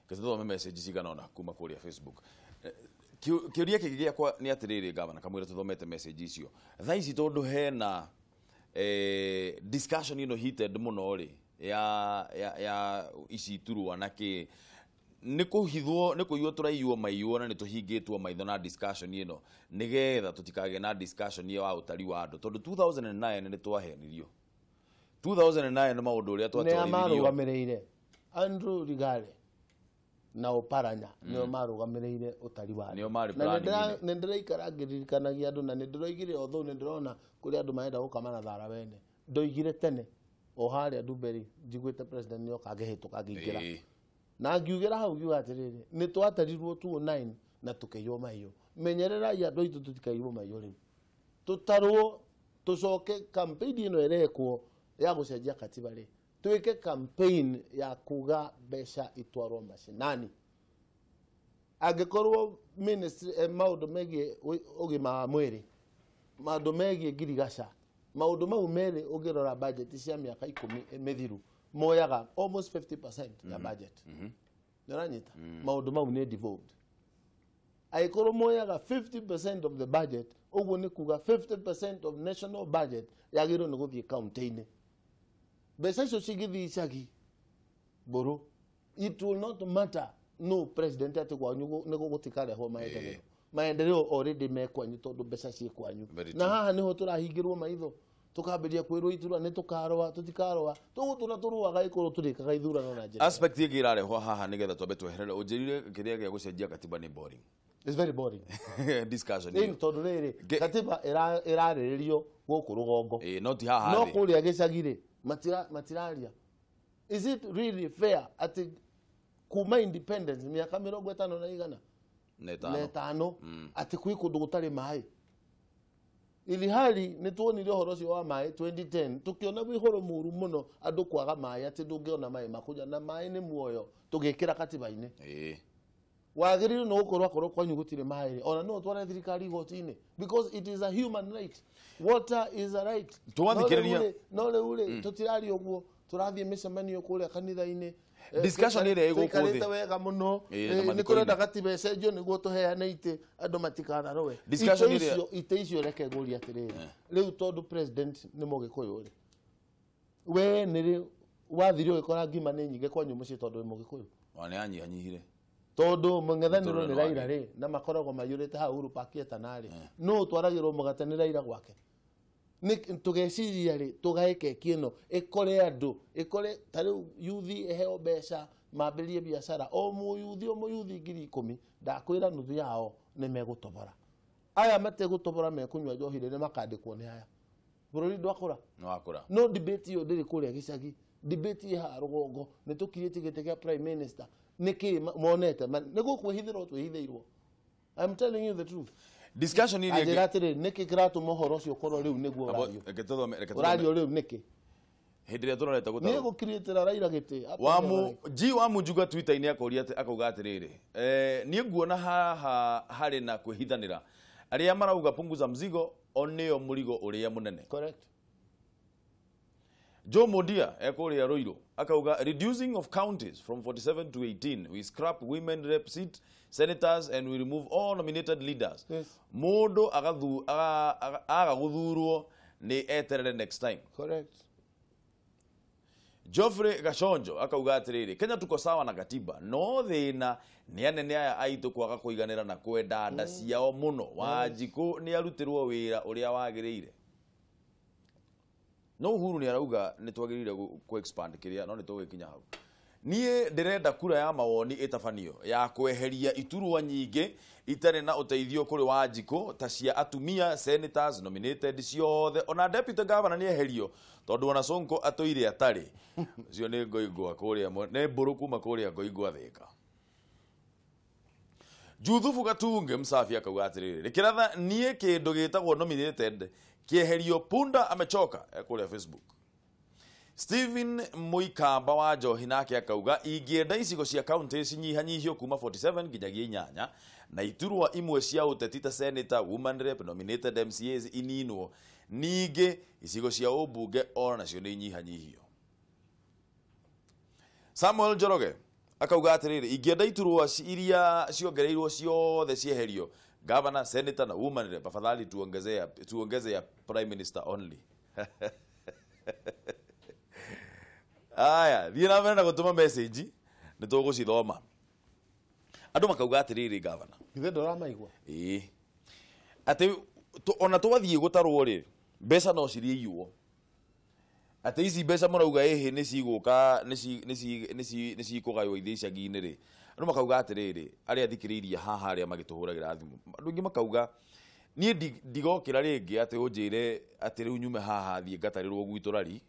Gĩtũthome message cigana ona kuma kũrĩa Facebook. Kĩũria kĩngĩ gĩakwa nĩ atĩrĩrĩ gavana kamwĩra tũthomete message icio thaa ici tondũ hena discussion ĩno heated mũno rĩ ya ici iturwa na kĩ nĩ kũhithwo nĩ kũiywo tũraiywo maiywo na nĩ tũhingĩtwo maitho na discussion ĩno nĩgetha tũtikagĩe na discussion ya ũtari wa andũ tondũ 2009 nĩ twahenirio. 2009 maũndũ ũrĩa twatwarithirio nĩ marũgamĩrĩire Andrew Rigale na Oparanya nĩo marũgamĩrĩire ũtari wa andũ. Na nĩ ndĩraikara ngĩririkanagia andũ na nĩ ndĩroigire although nĩ ndĩrona kũrĩ andũ marenda gũka manathara wene ndoigire tene o harĩa Ndumberi njiguĩte president nĩoka ngĩhĩtũka ngĩingĩra na ngiugĩra hau ngiuga atĩrĩrĩ nĩ twatarirwo 2009 na tũkĩiywo maiyo. Menyererai andũ aitũ tũtikaiywo maiyo rĩu tũtarwo tũcoke campaign ĩno ĩrekwo ya gũcenjia katiba rĩ twĩke campaign ya kuga mbeca itwarwo macinani. Angĩkorwo ministry maũndũ megiĩ ũgima wa mwĩrĩ maũndũ megiĩ ngirigaca maũndũ mau merĩ ũngĩrora budget cia mĩaka 10 mĩthiru moyaga almost 50% ya budget. Nĩ ũranyita? Maũndũ mau nĩ devolved. Angĩkorwo moyaga 50% of the budget, ũguo nĩ kuga 50% of national budget yagĩrĩirwo nĩ gũthiĩ kaunti-inĩ. Mbeca icio cingĩthiĩ icagi mbũrũ, it will not matter no president atĩ kwanyu nĩ gũtikarehwo maendeleo. Maendeleo already me kwanyu tondũ mbeca ciĩ kwanyu. Na haha nĩho tũrahingĩrwo maitho, tukambĩrĩria kwĩrwo iturwa nĩ tũkarũa, tũtikarũa, tũgũtũra tũrũaga ĩkorwo tũrĩkaga ithurano na njĩra. Aspect ĩngĩ ĩrarehwo haha nĩgetha twambe tweherere, ũnjĩrire kĩrĩa gĩa gũcenjia katiba nĩ boring. It's very boring. Discussion. Ĩni tondũ rĩrĩ katiba ĩrarĩrĩrio gũkũ rũgongo. No ti haha. No kũrĩa gĩcagi rĩ matiraria. Is it really fair atĩ kuma independence mĩaka 50 na igana na ĩtano atĩ kwĩ kũndũ gũtarĩ maĩ? Ili hali nĩ tuonire ũhoro ũcio wa maĩ 2010 tukiona wĩhoro mũru mũno andũ kwaga maĩ atĩ ndũngĩona maĩ makũnyua na maĩ nĩ muoyo tũgĩkĩra katiba-inĩ. Wagĩrĩirwo nĩ gũkorwo akorwo kwanyu gũtirĩ maĩ ona no ũtware thirikari igoti-inĩ because it is a human right. Water is a right. No rĩu rĩ tũtiraria ũguo, tũrathiĩ mĩcemanio kũrĩa kanitha-inĩ. Discussion ĩrĩa ĩgũkũ thĩ tũikarĩte wega mũno, nĩ tũrenda katiba ĩcenjio nĩguo tũheane itĩ andũ matikanarũe. Itĩ icio reke ngũrie atĩrĩrĩ, rĩu tondũ president nĩ Mũgĩkũyũ rĩ, we nĩ wathire ũgĩkora ngima nĩ nyingĩ kwanyu mũciĩ tondũ wĩ Mũgĩkũyũ? Nĩ anyihanyihire tondũ mũng'ethanĩro nĩ Raila rĩ, na makoragwo maiyũrĩte hau Uhuru Park etana rĩ, nũ ũtwaragĩrwo mũgate nĩ Raila gwake? Tũgeciria rĩ tũgae keki ĩno ĩkore andũ, ĩkore ta rĩu yuthi ĩheo mbeca mambĩrĩrie biacara, o mũyuthi o mũyuthi 10,000 ndakwĩra nuthu yao nĩ megũtobora. Aya mategũtobora mekũnyua njohi rĩ, nĩ makandĩkwo nĩ aya. Bũrũri ndwakũra? Nĩwakũra. No debate ĩyo ndĩrĩ kũrĩa gĩcagi, debate ĩ haha rũgongo, nĩ tũkirĩtie gĩtĩ kĩa prime minister, nĩkĩ monete nĩ gũkwĩhithĩrwo twĩhithĩirwo. I'm telling you the truth. Discussion ĩrĩa ĩngĩ atĩrĩ, nĩkĩ kĩratũma ũhoro ũcio ũkorwo rĩu nĩguo ũrario? Ũrario rĩu nĩkĩ? Hĩndĩ ĩrĩa tũrorete gũtarwo. Nĩ gũkirĩtĩra Raila gĩtĩ. G wa Mujuga Twitter-inĩ akoria akauga atĩrĩrĩ, niĩ nguona haha harĩ na kwĩhithanĩra. Arĩa marauga punguza mzigo o nĩo mũrigo ũrĩa mũnene. Correct. Joe Mondia ekũrĩa Ruiru akauga reducing of counties from 47 to 18, we scrap women rep seat, senators and we remove all nominated leaders. Yes. Mũndũ aga gũthurwo nĩ eterere next time. Correct. Geoffrey Gachonjo akauga atĩrĩrĩ, Kenya tuko sawa na katiba, no thĩna nĩ anene aya aitũ kwaga kũiganĩra na kwenda nda ciao mũno. Wanjikũ nĩ arutirwo wĩra ũrĩa wagĩrĩire. No Uhuru nĩ arauga nĩ twagĩrĩire ku expand kĩrĩa, no nĩ tũgĩkinya hau. Niĩ ndĩrenda kura ya mawoni ĩtabanio ya kweheria iturwa nyingĩ itarĩ na ũteithio kũrĩ Wanjikũ ta cia atumia, senators nominated ciothe, ona deputy governor nĩ eherio tondũ ona Sonko atũire atarĩ. Ũcio nĩ Ngoingwa kũrĩa, nĩ mbũrũ kuma kũrĩa Ngoingwa Thĩka. Juthubu Gatunge Msafi akauga atĩrĩrĩ, rĩkĩratha niĩ kĩndũ gĩtagwo nominated kieherio, punda amechoka, kũrĩa Facebook. Stephen Muikamba wa Njohi nake akauga ingĩenda icigo cia county cinyihanyihio kuma 47 nginyagia 8 na iturwa imwe cia ũteti ta senator, woman rep, nominated MCAs ininwo, ningĩ icigo cia ũmbunge ona nacio nĩ inyihanyihio. Samuel Njoroge akauga atĩrĩrĩ, ingĩenda iturwa iria ciongereirwo ciothe cieherio, governor, senator na woman rep, afadhali tuongeze ya prime minister only. Aya, thiĩ na mbere na gũtũma message nĩ tũgũcithoma. Andũ makauga atĩrĩrĩ, governor, Ithe ndũramaigua? Ĩĩ. Atĩ ona twathiĩ gũtarwo rĩ, mbeca no cirĩiywo. Atĩ ici mbeca mũrauga ĩhĩ nĩ cigũka, nĩ cikũgaywo ithiĩ icagi-inĩ rĩ. Andũ makauga atĩrĩrĩ, arĩa thikĩrĩirie haha arĩa magĩtũhũragĩra thimũ, andũ aingĩ makauga niĩ ndigokĩra rĩngĩ atĩ ũnjĩre atĩ rĩu nyume haha thiĩ ngatarĩrwo gwitũ rari,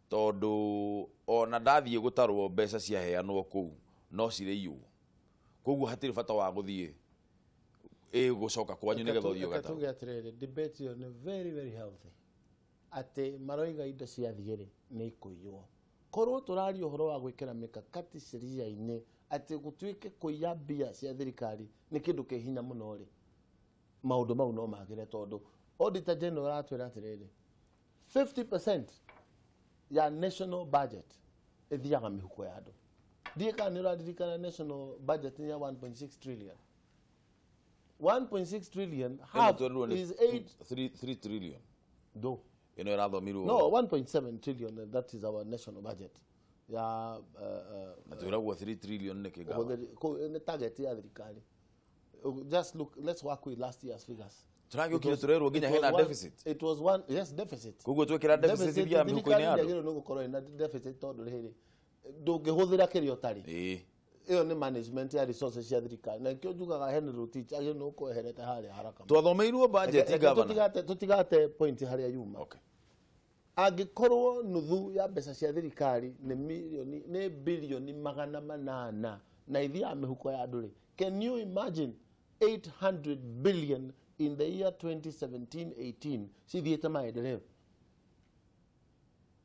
tondũ ona ndathiĩ gũtarwo mbeca ciaheanwo kũu no cirĩiywo. Koguo hatirĩ bata wa gũthiĩ gũcoka kwanyu nĩgetha ũthiĩ ũgatarwo. Tuge atĩrĩrĩ, debate ĩyo nĩ very very healthy. Atĩ maroiga indo ciathiĩ rĩ nĩ ikũiywo. Korwo tũraria ũhoro wa gwĩkĩra mikakati sheria-inĩ atĩ gũtuĩke kũiya mbia cia thirikari nĩ kĩndũ kĩ hinya mũno rĩ, maũndũ mau no magĩre, tondũ Auditor General aratwĩra atĩrĩrĩ, 50% ya national budget ĩthiaga mĩhuko ya andũ. Ndiĩ kana nĩ ũraririkana national budget ya 1.6 trillion. 1.6 trillion half is 8 3 trillion. Do. Ino irathomirwo. No, 1.7 trillion, that is our national budget. Ya na twiragwo 3 trillion nä kä gawa. Target ya thirikari. Just look, let's work with last year's figures. Tũragĩũkire tũrerwo nginya hena deficit. It was one, yes, deficit. Koguo twekĩra deficit ya mĩhuko-inĩ ya andũ. Thirikari nĩ gũkorwo ĩna deficit tondũ rĩrĩ ndũngĩhũthĩra kĩrĩa ũtarĩ. Ĩyo nĩ management ya resources cia thirikari. Na nĩkĩo njugaga Henry Rotich agĩrĩirwo nĩ gũkorwo eherete harĩa haraka. Twathomeirwo budget governor. Tũtigate point harĩa yuma. Okay. Angĩkorwo nuthu ya mbeca cia thirikari nĩ milioni nĩ bilioni 800 na ithiaga mĩhuko ya andũ rĩ, can you imagine 800 billion in the year 2017-18 cithiĩte maendeleo?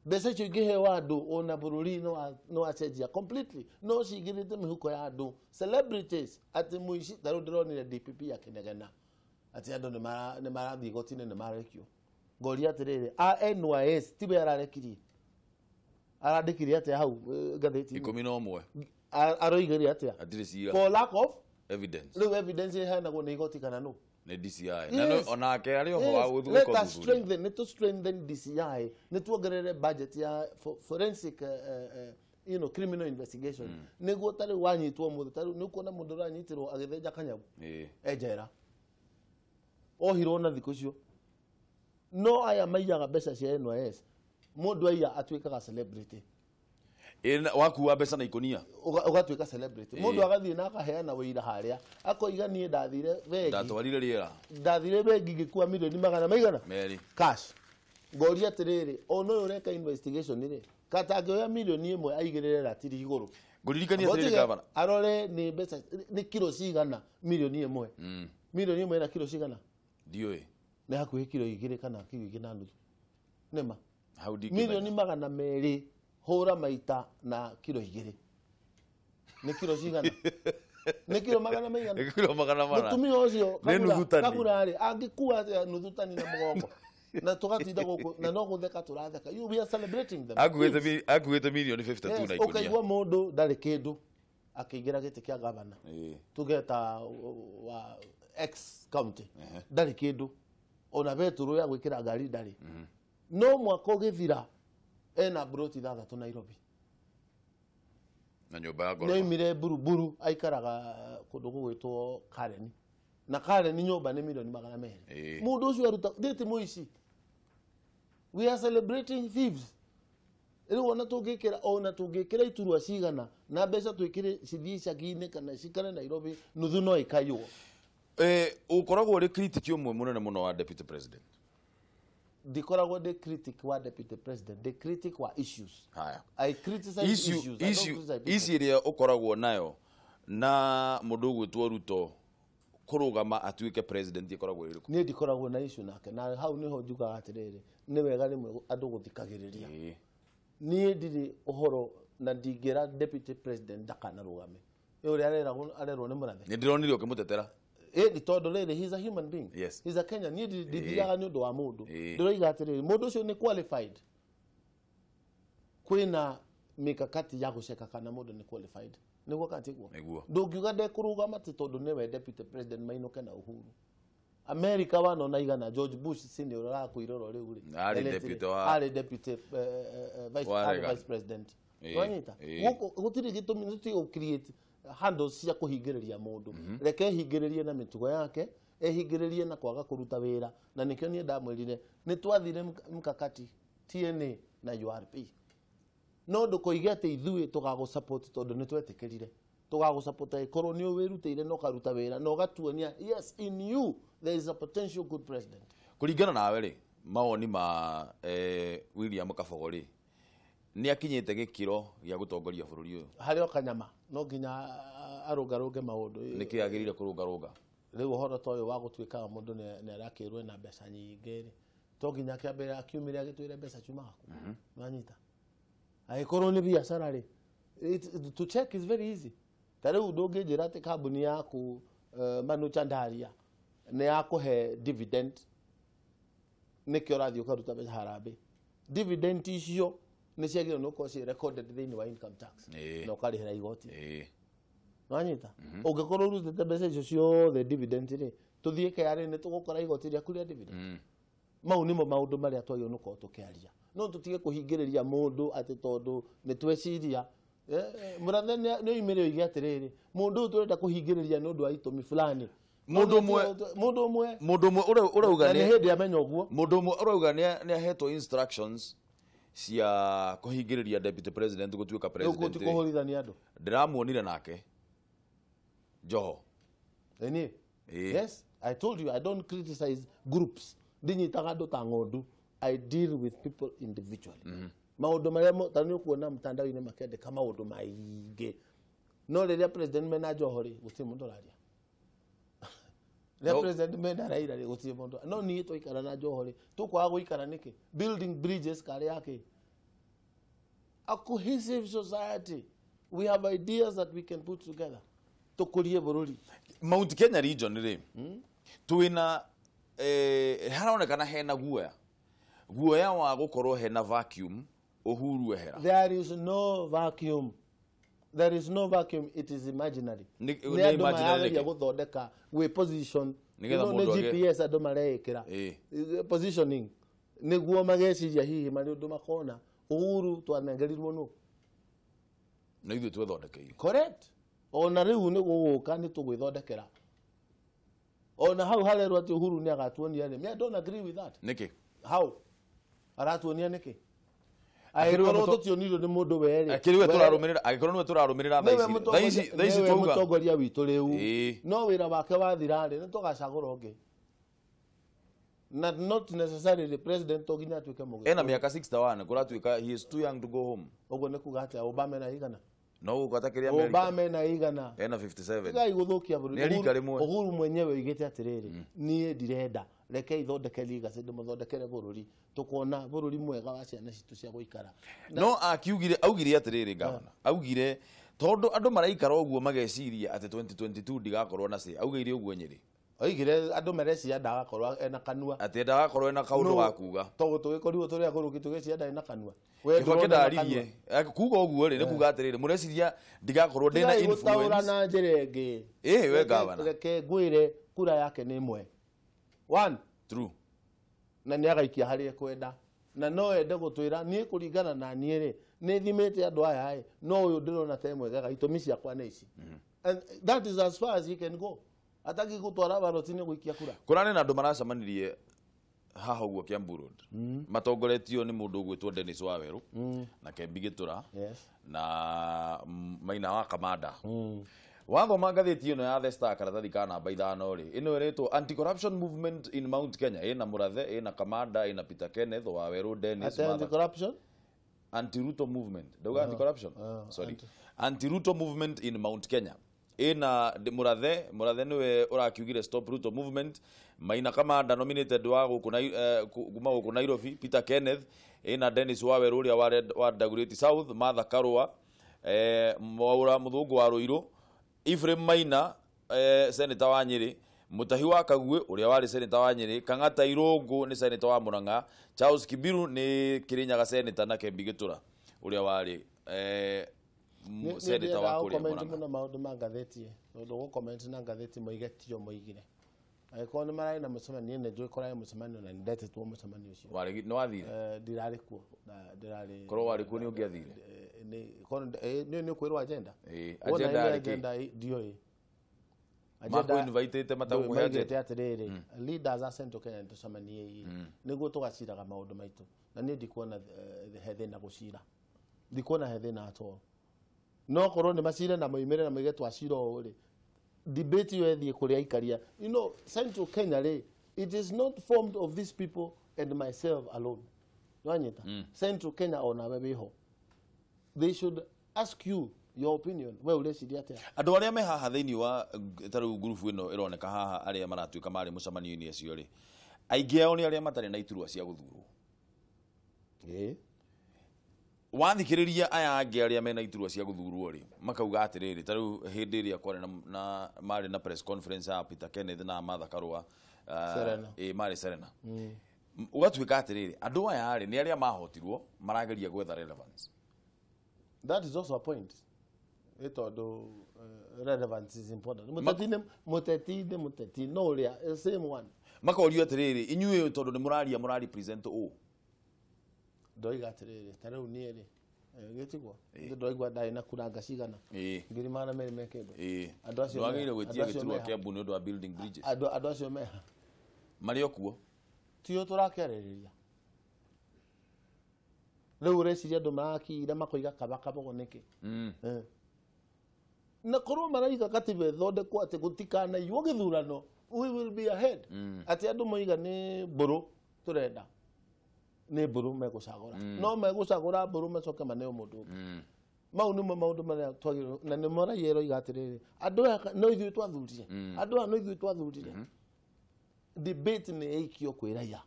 Mbeca icio ingĩheo andũ ona bũrũri nĩ wacenjia completely, no cingĩrĩte mĩhuko ya andũ celebrities. Atĩ mũici ta rĩu ndĩronire DPP akĩnegena atĩ andũ nĩ marathiĩ igoti-inĩ nĩ marekio. Ngoria atĩrĩrĩ, a NYS tiwe ararekirie, arandĩkire atĩa hau ngathĩti-inĩ 11 aroigire atĩa? Atirĩ cira. For lack of evidence. Rĩu evidence ĩheanagwo nĩ igoti kana nũ? Nĩ DCI. Na onake arĩ oho wa gũthiĩ. Let us strengthen, nĩ tũ strengthen DCI, nĩ tuongerere budget ya forensic you know, criminal investigation. Nĩguo ta rĩu wanyitwo mũthĩ, ta rĩu nĩ ũkuona mũndũ ũranyitirwo agĩthĩnja kanyamũ e njera, ohirwo na thikũ icio. No aya maiyaga mbeca cia NYS, mũndũ aiya atuĩkaga celebrity. Wakuua mbeca na ikũnia ũgatuĩka celebrity. Mũndũ agathiĩ na akaheana wĩira harĩa akoiga niĩ ndathire bengi, ndatwarire rĩera, ndathire bengi ngĩkua milioni magana maigana merĩ cash. Ngoria atĩrĩrĩ, ona ũyũ ũreka investigation rĩ, katangĩoya milioni ĩmwe aigĩrĩre ratiri igũrũ. Ngũririkania atĩrĩrĩ gavana, arore nĩ mbeca nĩ kiro cigana milioni ĩmwe. Milioni ĩmwe ĩna kiro cigana? Ndiũĩ. Nĩ hakuhĩ kiro 2 kana kiro 2.5. Nĩma milioni 200 hũra maita na kiro 2 nĩ kiro cigana? Nĩ kiro magana maigana? Nĩ kiro magana mana. Mũtumia ũcio Kagura rĩ, angĩkua atĩa nuthu tani na mũgongo na tũgatinda gũkũ na no gũtheka tũratheka. You, we are celebrating them. Akuĩte milioni 52 na ikũnia. Ũkaigua mũndũ ndarĩ kĩndũ akĩingĩra gĩtĩ kĩa gavana, tũgeta wa ex county, ndarĩ kĩndũ ona betũrũ ya gwĩkĩra ngari ndarĩ. No mwaka ũgĩthira ena broti 6 Nairobi na nyũmba ya ngoroba. Nĩoimire Buruburu aikaraga kũndũ gũgwĩtwo Karen, na Karen nyũmba nĩ milioni 200. Mũndũ ũcio aruta ndĩti mũici. We are celebrating thieves. Rĩu ona tũngĩkĩra iturwa cigana na mbeca twĩkĩre cithiĩ icagi-inĩ kana cikare Nairobi, nuthu no ĩkaiywo. Ũkoragwo ũrĩ critic ũmwe mũnene mũno wa deputy president. Ndikoragwo ndĩ critic wa deputy president, ndĩ critic wa issues. Haya. I criticize issues. I don't criticize people. Issue ĩrĩa ũkoragwo nayo na mũndũ ũgwĩtwo Ruto kũrũgama atuĩke president ĩkoragwo ĩrĩkũ? Niĩ ndikoragwo na issue nake, na hau nĩho njugaga atĩrĩrĩ, nĩ wega rĩmwe andũ gũthikagĩrĩria. Niĩ ndirĩ ũhoro na ndingĩra deputy president ndakanarũgame. Nĩ ũrĩa arerwo nĩ mũrathe. Nĩ ndĩronire ũkĩmũtetera. Ĩ tondũ rĩrĩ, he's a human being. Yes. He's a Kenyan. Niĩ ndithiaga nĩ ũndũ wa mũndũ. Ndĩroiga atĩrĩrĩ, mũndũ ũcio nĩ qualified. Kwĩna mikakati ya gũceka kana mũndũ nĩ qualified. Nĩguo kana tiguo? Nĩguo. Ndũngiuga ndekũrũgama atĩ tondũ nĩwe deputy president mainũke na Uhuru. America wanona igana George Bush senior arakuire oro rĩu rĩ. Arĩ deputy vice president. Wanyita? Gũkũ gũtirĩ gĩtũmi tũtige gũ create handles cia kũhingĩrĩria mũndũ. Reke ehingĩrĩrie na mĩtugo yake, ehingĩrĩrie na kwaga kũruta wĩra. Na nĩkĩo niĩ ndamwĩrire nĩ twathire mkakati TNA na URP. No ndũkoige atĩ ithuĩ tũgagũ support tondũ nĩ twetĩkĩrire. Tũgagũ support angĩkorwo nĩ wĩrutĩire na ũkaruta wĩra na ũgatuonia yes, in you there is a potential good president. Kũringana nawe rĩ, mawoni ma William Kabogo rĩ, nĩ akinyĩte gĩkĩro gĩa gũtongoria bũrũri ũyũ? Harĩ o kanyama no nginya arũngarũnge maũndũ. Nĩkĩ agĩrĩire kũrũngarũnga? Rĩu ũhoro ta ũyũ wa gũtuĩkaga mũndũ nĩ arakĩrwo ena mbeca nyingĩ rĩ, to nginya akĩambĩrĩra akiumĩre agĩtwĩre mbeca ciumaga kũ? Nĩwanyita? Angĩkorwo nĩ biacara rĩ, to check is very easy. Ta rĩu ndũngĩnjĩra atĩ kambuni yaku Manu Chandaria nĩ yakũhe dividend nĩkĩo ũrathiĩ ũkaruta mbeca harambee. Dividend icio nĩ ciagĩrĩirwo nĩ gũkorwo ciĩ recorded thĩinĩ wa income tax na ũkarĩhĩra igoti. Nĩwanyita? Ũngĩkorwo ũrutĩte mbeca icio ciothe dividend rĩ, tũthiĩ KRA nĩ tũgũkora igoti rĩaku rĩa dividend. Mau nĩmo maũndũ marĩa twagĩrĩirwo nĩ gũkorwo tũkĩaria. No tũtige kũhingĩrĩria mũndũ atĩ tondũ nĩ tweciria. Mũrathe nĩ oimire oige atĩrĩrĩ, mũndũ ũyũ tũrenda kũhingĩrĩria nĩ ũndũ wa itũmi fulani. Mũndũ ũmwe ũrauga nĩ hĩndĩ amenya ũguo. Mũndũ ũmwe ũrauga nĩ ahetwo instructions cia kũhingĩrĩria deputy president gũtuĩka president. Rĩu kũhũrithania andũ. Ndĩramuonire nake Joho. Ĩni? Yes, I told you I don't criticize groups. Ndinyitaga andũ ta ng'ondu. I deal with people individually. Maũndũ marĩa ta nĩ ũkuona mtandao-inĩ makĩandĩka maũndũ maingĩ. No rĩrĩa president mena Joho rĩ, gũtirĩ mũndũ ũraria. Rĩrĩa president mena Raila rĩ, gũtirĩ mũndũ. No niĩ twaikara na Joho rĩ, tũkwaga gũikara nĩkĩ? Building bridges karĩ yake. A cohesive society. We have ideas that we can put together. Tũkũrie bũrũri. Mount Kenya region rĩ, twĩna haronekana hena guoya. Guoya wa gũkorwo hena vacuum Uhuru ehera. There is no vacuum. There is no vacuum. It is imaginary. Nĩ imaginary nĩkĩ? Gũthondeka wĩ position. Nĩ GPS andũ mareĩkĩra. Positioning. Nĩguo mageciria hihi marĩ ũndũ makona. Uhuru twanengerirwo nũ? Na ithuĩ twethondekeire. Correct. Ona rĩu nĩ gũgũka nĩ tũgwĩthondekera. Ona hau harerwo atĩ Uhuru nĩ agatuonia rĩ. Me I don't agree with that. Nĩkĩ? How? Aratuonia nĩkĩ? Angĩkorwo tũtionirio nĩ mũndũ werĩ. Akĩrĩ we tũrarũmĩrĩra, angĩkorwo nĩwe tũrarũmĩrĩra thaa ici. Thaa ici twauga. Mũtongoria witũ rĩu. No wĩra wake wathira rĩ, nĩ tũgacagũra ũngĩ. Na not necessarily president to nginya atuĩke mũgĩkũyũ. Ena mĩaka 61, kũratuĩka he is too young to go home. Ũguo nĩ kuga atĩa? Obama ena igana? No gũkũ atakĩrĩ America. Obama ena igana? Ena 57. Tigai gũthũkia bũrũri. Nĩ rika rĩmwe. Uhuru mwenyewe oigĩte atĩrĩrĩ, niĩ ndirenda reke ithondeke legacy ndĩmũthondekere bũrũri, tũkona bũrũri mwega wa ciana citũ cia gũikara. No akiugire, augire atĩrĩrĩ gavana, augire tondũ andũ maraikara ũguo mageciria atĩ 2022 ndigakorwo na say. Augire ũguo Nyĩrĩ. Oigire andũ mareciria ndagakorwo ena kanua. Atĩ ndagakorwo ena kaũndũ ga kuga. Tondũ tũgĩkorirwo tũrĩ agũrũki tũgĩciria ndarĩ na kanua. Kĩbakĩ ndaririe. Kuga ũguo rĩ, nĩ kuga atĩrĩrĩ, mũreciria ndigakorwo ndĩna influence. Gũtaũra na njĩra ĩngĩ. Ĩĩ we gavana. Reke ngwĩre kura yake nĩ ĩmwe. One. True. Na nĩ agaikia harĩa ekwenda. Na no ende gũtwĩra niĩ kũringana na niĩ rĩ, nĩ thimĩte andũ aya ĩ, no ũyũ ndĩrona ta mwegega, itũmi ciakwa nĩ ici. And that is as far as he can go. Ataki gũtwara baroti-inĩ gũikia kura. Kũrarĩ na andũ maracemanirie haha ũguo Kiambu Road. Matongoretio nĩ mũndũ ũgwĩtwo Dennis Wawerũ na Kembi Gĩtũra na Maina wa Kamanda. Wathoma ngathĩti ĩno ya The Star karatathi ka namba 5 rĩ, ĩno ĩretwo Anti-Corruption Movement in Mount Kenya. Ĩna Mũrathe, ĩna Kamanda, ĩna Peter Kenneth, Wawerũ Dennis. Anti-corruption? Anti-Ruto Movement. Ndauga anti-corruption? Sorry. Anti-Ruto Movement in Mount Kenya. Ĩna Mũrathe, Mũrathe nĩwe ũrakiugire Stop Ruto Movement. Maina Kamanda nominated wa gũkũ kuma gũkũ Nairobi, Peter Kenneth, ĩna Dennis Wawerũ ũrĩa wa Dagoretti South, Martha Karua, Mwaura Mũthũngũ wa Rũirũ, Ephraim Maina, senator wa Nyĩrĩ, Mutahi wa Kagwe ũrĩa warĩ senator wa Nyĩrĩ, Kang'ata Irũngũ nĩ senator wa Murang'a, Charles Kibiru nĩ Kĩrĩnyaga senator na Kembi Gĩtũra ũrĩa warĩ senator wa kũrĩa Murang'a. Mũno maũndũ ma ngathĩti, tondũ gũ-comment na ngathĩti moige tio moigire. Angĩkorwo nĩ mararĩ na mũcemanio, nĩ njũĩ kũrarĩ mũcemanio na nĩ ndetĩtwo mũcemanio ũcio. Warĩ nĩ wathire? Ndirarĩ kuo. Ndirarĩ. Korwo warĩ kuo nĩ ũngĩathire? Nĩ ũkwĩrwo agenda. Agenda yarĩ kĩ? Ndiũĩ. Makũ-invitĩte matagũkũhe agenda? Maigĩte atĩrĩrĩ, leaders a Central Kenya nĩtũcemanie nĩguo tũgaciraga maũndũ maitũ. Na niĩ ndikuona he thĩna gũcira. Ndikuona he thĩna at all. No korwo nĩ macire na moimĩre na moige twacira ũũ rĩ, debate ĩyo ĩthiĩ kũrĩ aikaria. You know, Central Kenya rĩ, it is not formed of these people and myself alone. Nĩwanyita? Central Kenya onawe wĩho. They should ask you your opinion. We ũreciria atĩa? Andũ arĩa me haha thĩinĩ wa ta rĩu ngurubu ĩno ĩroneka haha arĩa maratuĩka marĩ mũcemanio-inĩ acio rĩ, aingĩ ao nĩ arĩa matarĩ na iturwa cia gũthurwo. Wathikĩrĩria aya angĩ arĩa mena iturwa cia gũthurwo rĩ, makauga atĩrĩrĩ, ta rĩu hĩndĩ ĩrĩa kwarĩ na marĩ na press conference ya Peter Kenneth na Martha Karua, marĩ Serena. Ũgatuĩka atĩrĩrĩ, andũ aya rĩ nĩ arĩa mahotirwo marageria gwetha relevance. That is also a point. Ĩ tondũ relevance is important. Mũteti nĩ mũteti no ũrĩa same one. Makorio atĩrĩrĩ, inyuĩ tondũ nĩ mũraria mũrarepresent ũ? Ndoiga atĩrĩrĩ, ta rĩu niĩ rĩ, gĩtigwo ndoigua ndarĩ na kuranga cigana 200,000 me kĩndũ. Andũ acio ndwagĩrĩire gwĩtia gĩturwa kĩa Kiambu nĩ ũndũ wa building bridges. Andũ acio meha marĩ o kuo, tio tũrakĩarĩrĩria rĩu. Ũreciria andũ marakira makoiga kaba kabogo nĩkĩ? Na korwo maraiga katiba ĩthondekwo atĩ gũtikanaiywo gĩthurano, we will be ahead. Atĩ andũ moiga nĩ mbũrũ tũrenda, nĩ mbũrũ megũcagũra, no megũcagũra mbũrũ macoke maneo mũndũ ũngĩ. Mau nĩmo maũndũ marĩa twagĩrĩirwo, na nĩmo raia ĩroiga atĩrĩrĩ, andũ aya no ithuĩ twathurire, andũ aya no ithuĩ twathurire. Debate nĩ ĩikio kwĩ raia.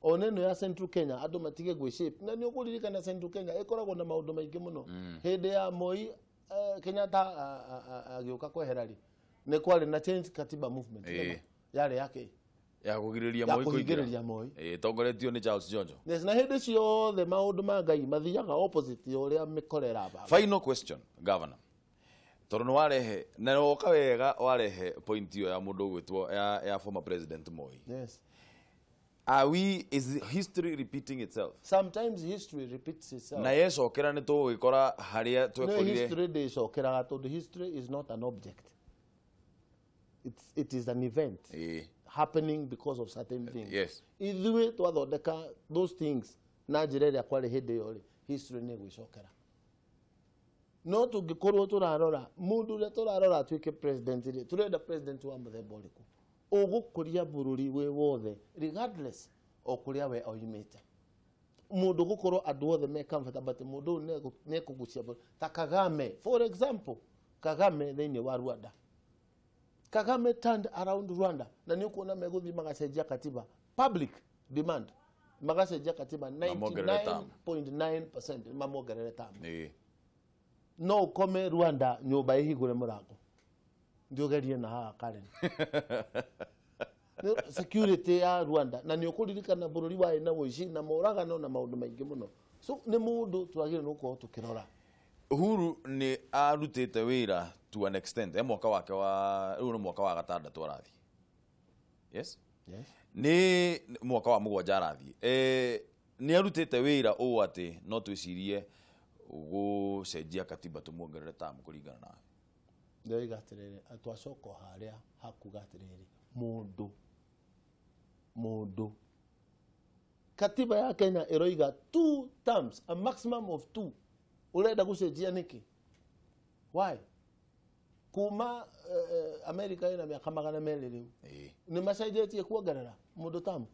Ona ĩno ya Central Kenya andũ matige gwĩ-shape, na nĩ ũkũririkana Central Kenya ĩkoragwo na maũndũ maingĩ mũno. Hĩndĩ ya Moi, Kenyatta agĩũka kwehera rĩ, nĩ kwarĩ na change katiba movement yarĩ yake ya kũgirĩrĩria Moi kũhingĩrĩria Moi, tongoretio nĩ Charles Jojo. Yes, na hĩndĩ ciothe maũndũ ma Ngai mathiaga opposite ya ũrĩa mĩkora ĩrabanga. Final question, governor, tondũ nĩ warehe na woka wega, warehe point ĩyo ya mũndũ ũgwĩtwo ya former president Moi. Yes. Are we, is history repeating itself? Sometimes history repeats itself. Na yecokera nĩ tũgũgĩkora harĩa twekorire. No, history ndĩcokeraga tondũ history is not an object. It is an event happening because of certain things. Yes. Ithuĩ twathondeka those things na njĩra ĩrĩa kwarĩ hĩndĩ ĩyo rĩ, history nĩ ĩgwĩcokera. No tũngĩkorwo tũrarora mũndũ ũrĩa tũrarora atuĩke president rĩ, tũrenda president wa mũthemba ũrĩkũ? Ũgũkũria bũrũri wĩ wothe regardless o kũrĩa we oimĩte. Mũndũ gũkorwo andũ othe me comfortable, but mũndũ ũyũ nĩ ekũgucia bũrũri. Ta Kagame, for example, Kagame thĩinĩ wa Rwanda. Kagame turned around Rwanda, na nĩ ũkuona megũthiĩ magacenjia katiba, public demand, magacenjia katiba 99.9% mamongerere tamu. No ũkome Rwanda nyũmba ĩhingũre mũrango, ndiũgerie na haha Karen. Security ya Rwanda, na nĩ ũkũririkana bũrũri warĩ na ũici na moragano na maũndũ maingĩ mũno. So nĩ mũndũ twagĩrĩirwo nĩ gũkorwo tũkĩrora. Uhuru nĩ arutĩte wĩra to an extent, mwaka wake wa rĩu nĩ mwaka wa gatandatũ arathiĩ. Yes? Yes. Nĩ mwaka wa mũgwanja arathiĩ. Nĩ arutĩte wĩra ũũ atĩ no twĩcirie gũcenjia katiba tũmuongerere tamu kũringana nawe. Ndoiga atĩrĩrĩ, twacoka o harĩa hakuga atĩrĩrĩ, mũndũ katiba ya Kenya ĩroiga 2 terms, a maximum of 2. Ũrenda gũcenjia nĩkĩ? Why? Kuma America ĩna mĩaka 200 rĩu, nĩ macenjetie kuongerera mũndũ tamu.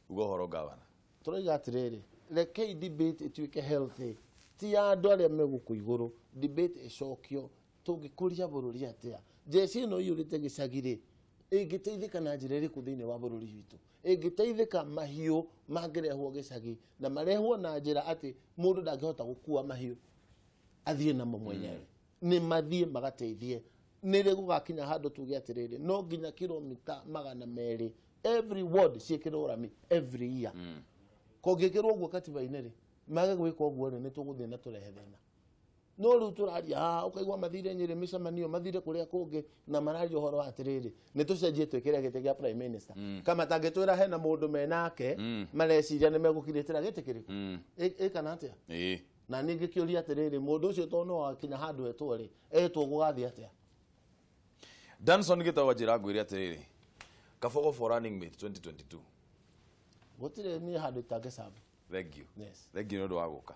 Uga ũhoro gavana. Tũroiga atĩrĩrĩ, rekei debate ĩtuĩke healthy, ti ya andũ arĩa me gũkũ igũrũ. Debate ĩcokio, tũngĩkũria bũrũri atĩa? Jeshi ĩno ĩiyũrĩte gĩcagi rĩ, ĩngĩteithĩka na njĩra ĩrĩkũ thĩinĩ wa bũrũri witũ? Ĩngĩteithĩka mahiũ mangĩrehwo gĩcagi, na marehwo na njĩra atĩ mũndũ ndangĩhota gũkua mahiũ athiĩ namo mwenyewe. Nĩ mathiĩ magateithie. Nĩ rĩ gũgakinya handũ tuge atĩrĩrĩ, no nginya kilomita 200 every ward ciĩkĩrwo rami every year. Kũngĩkĩrwo ũguo katiba-inĩ rĩ, mage gwĩka ũguo rĩ, nĩ tũgũthiĩ na tũrehe thĩna. No rĩu tũraria haha ũkaigua mathire Nyĩrĩ mĩcemanio, mathire kũrĩa kũngĩ, na mararia ũhoro wa atĩrĩrĩ, nĩ tũcenjie twĩkĩre gĩtĩ kĩa prime minister. Kama tangĩtwĩra hena mũndũ menake mareciria nĩ megũkirĩtĩra gĩtĩ kĩrĩkũ? Ĩkana atĩa? Na niĩ ngĩkĩũria atĩrĩrĩ, mũndũ ũcio tondũ no akinya handũ etwo rĩ, etwo gũgathiĩ atĩa? Danson Gitau njĩra ngwĩre atĩrĩrĩ, Kabogo for running mate 2022. Gũtirĩ niĩ handũ itangĩcamba. Thank you. Yes. Thank you nĩ ũndũ wa gũka.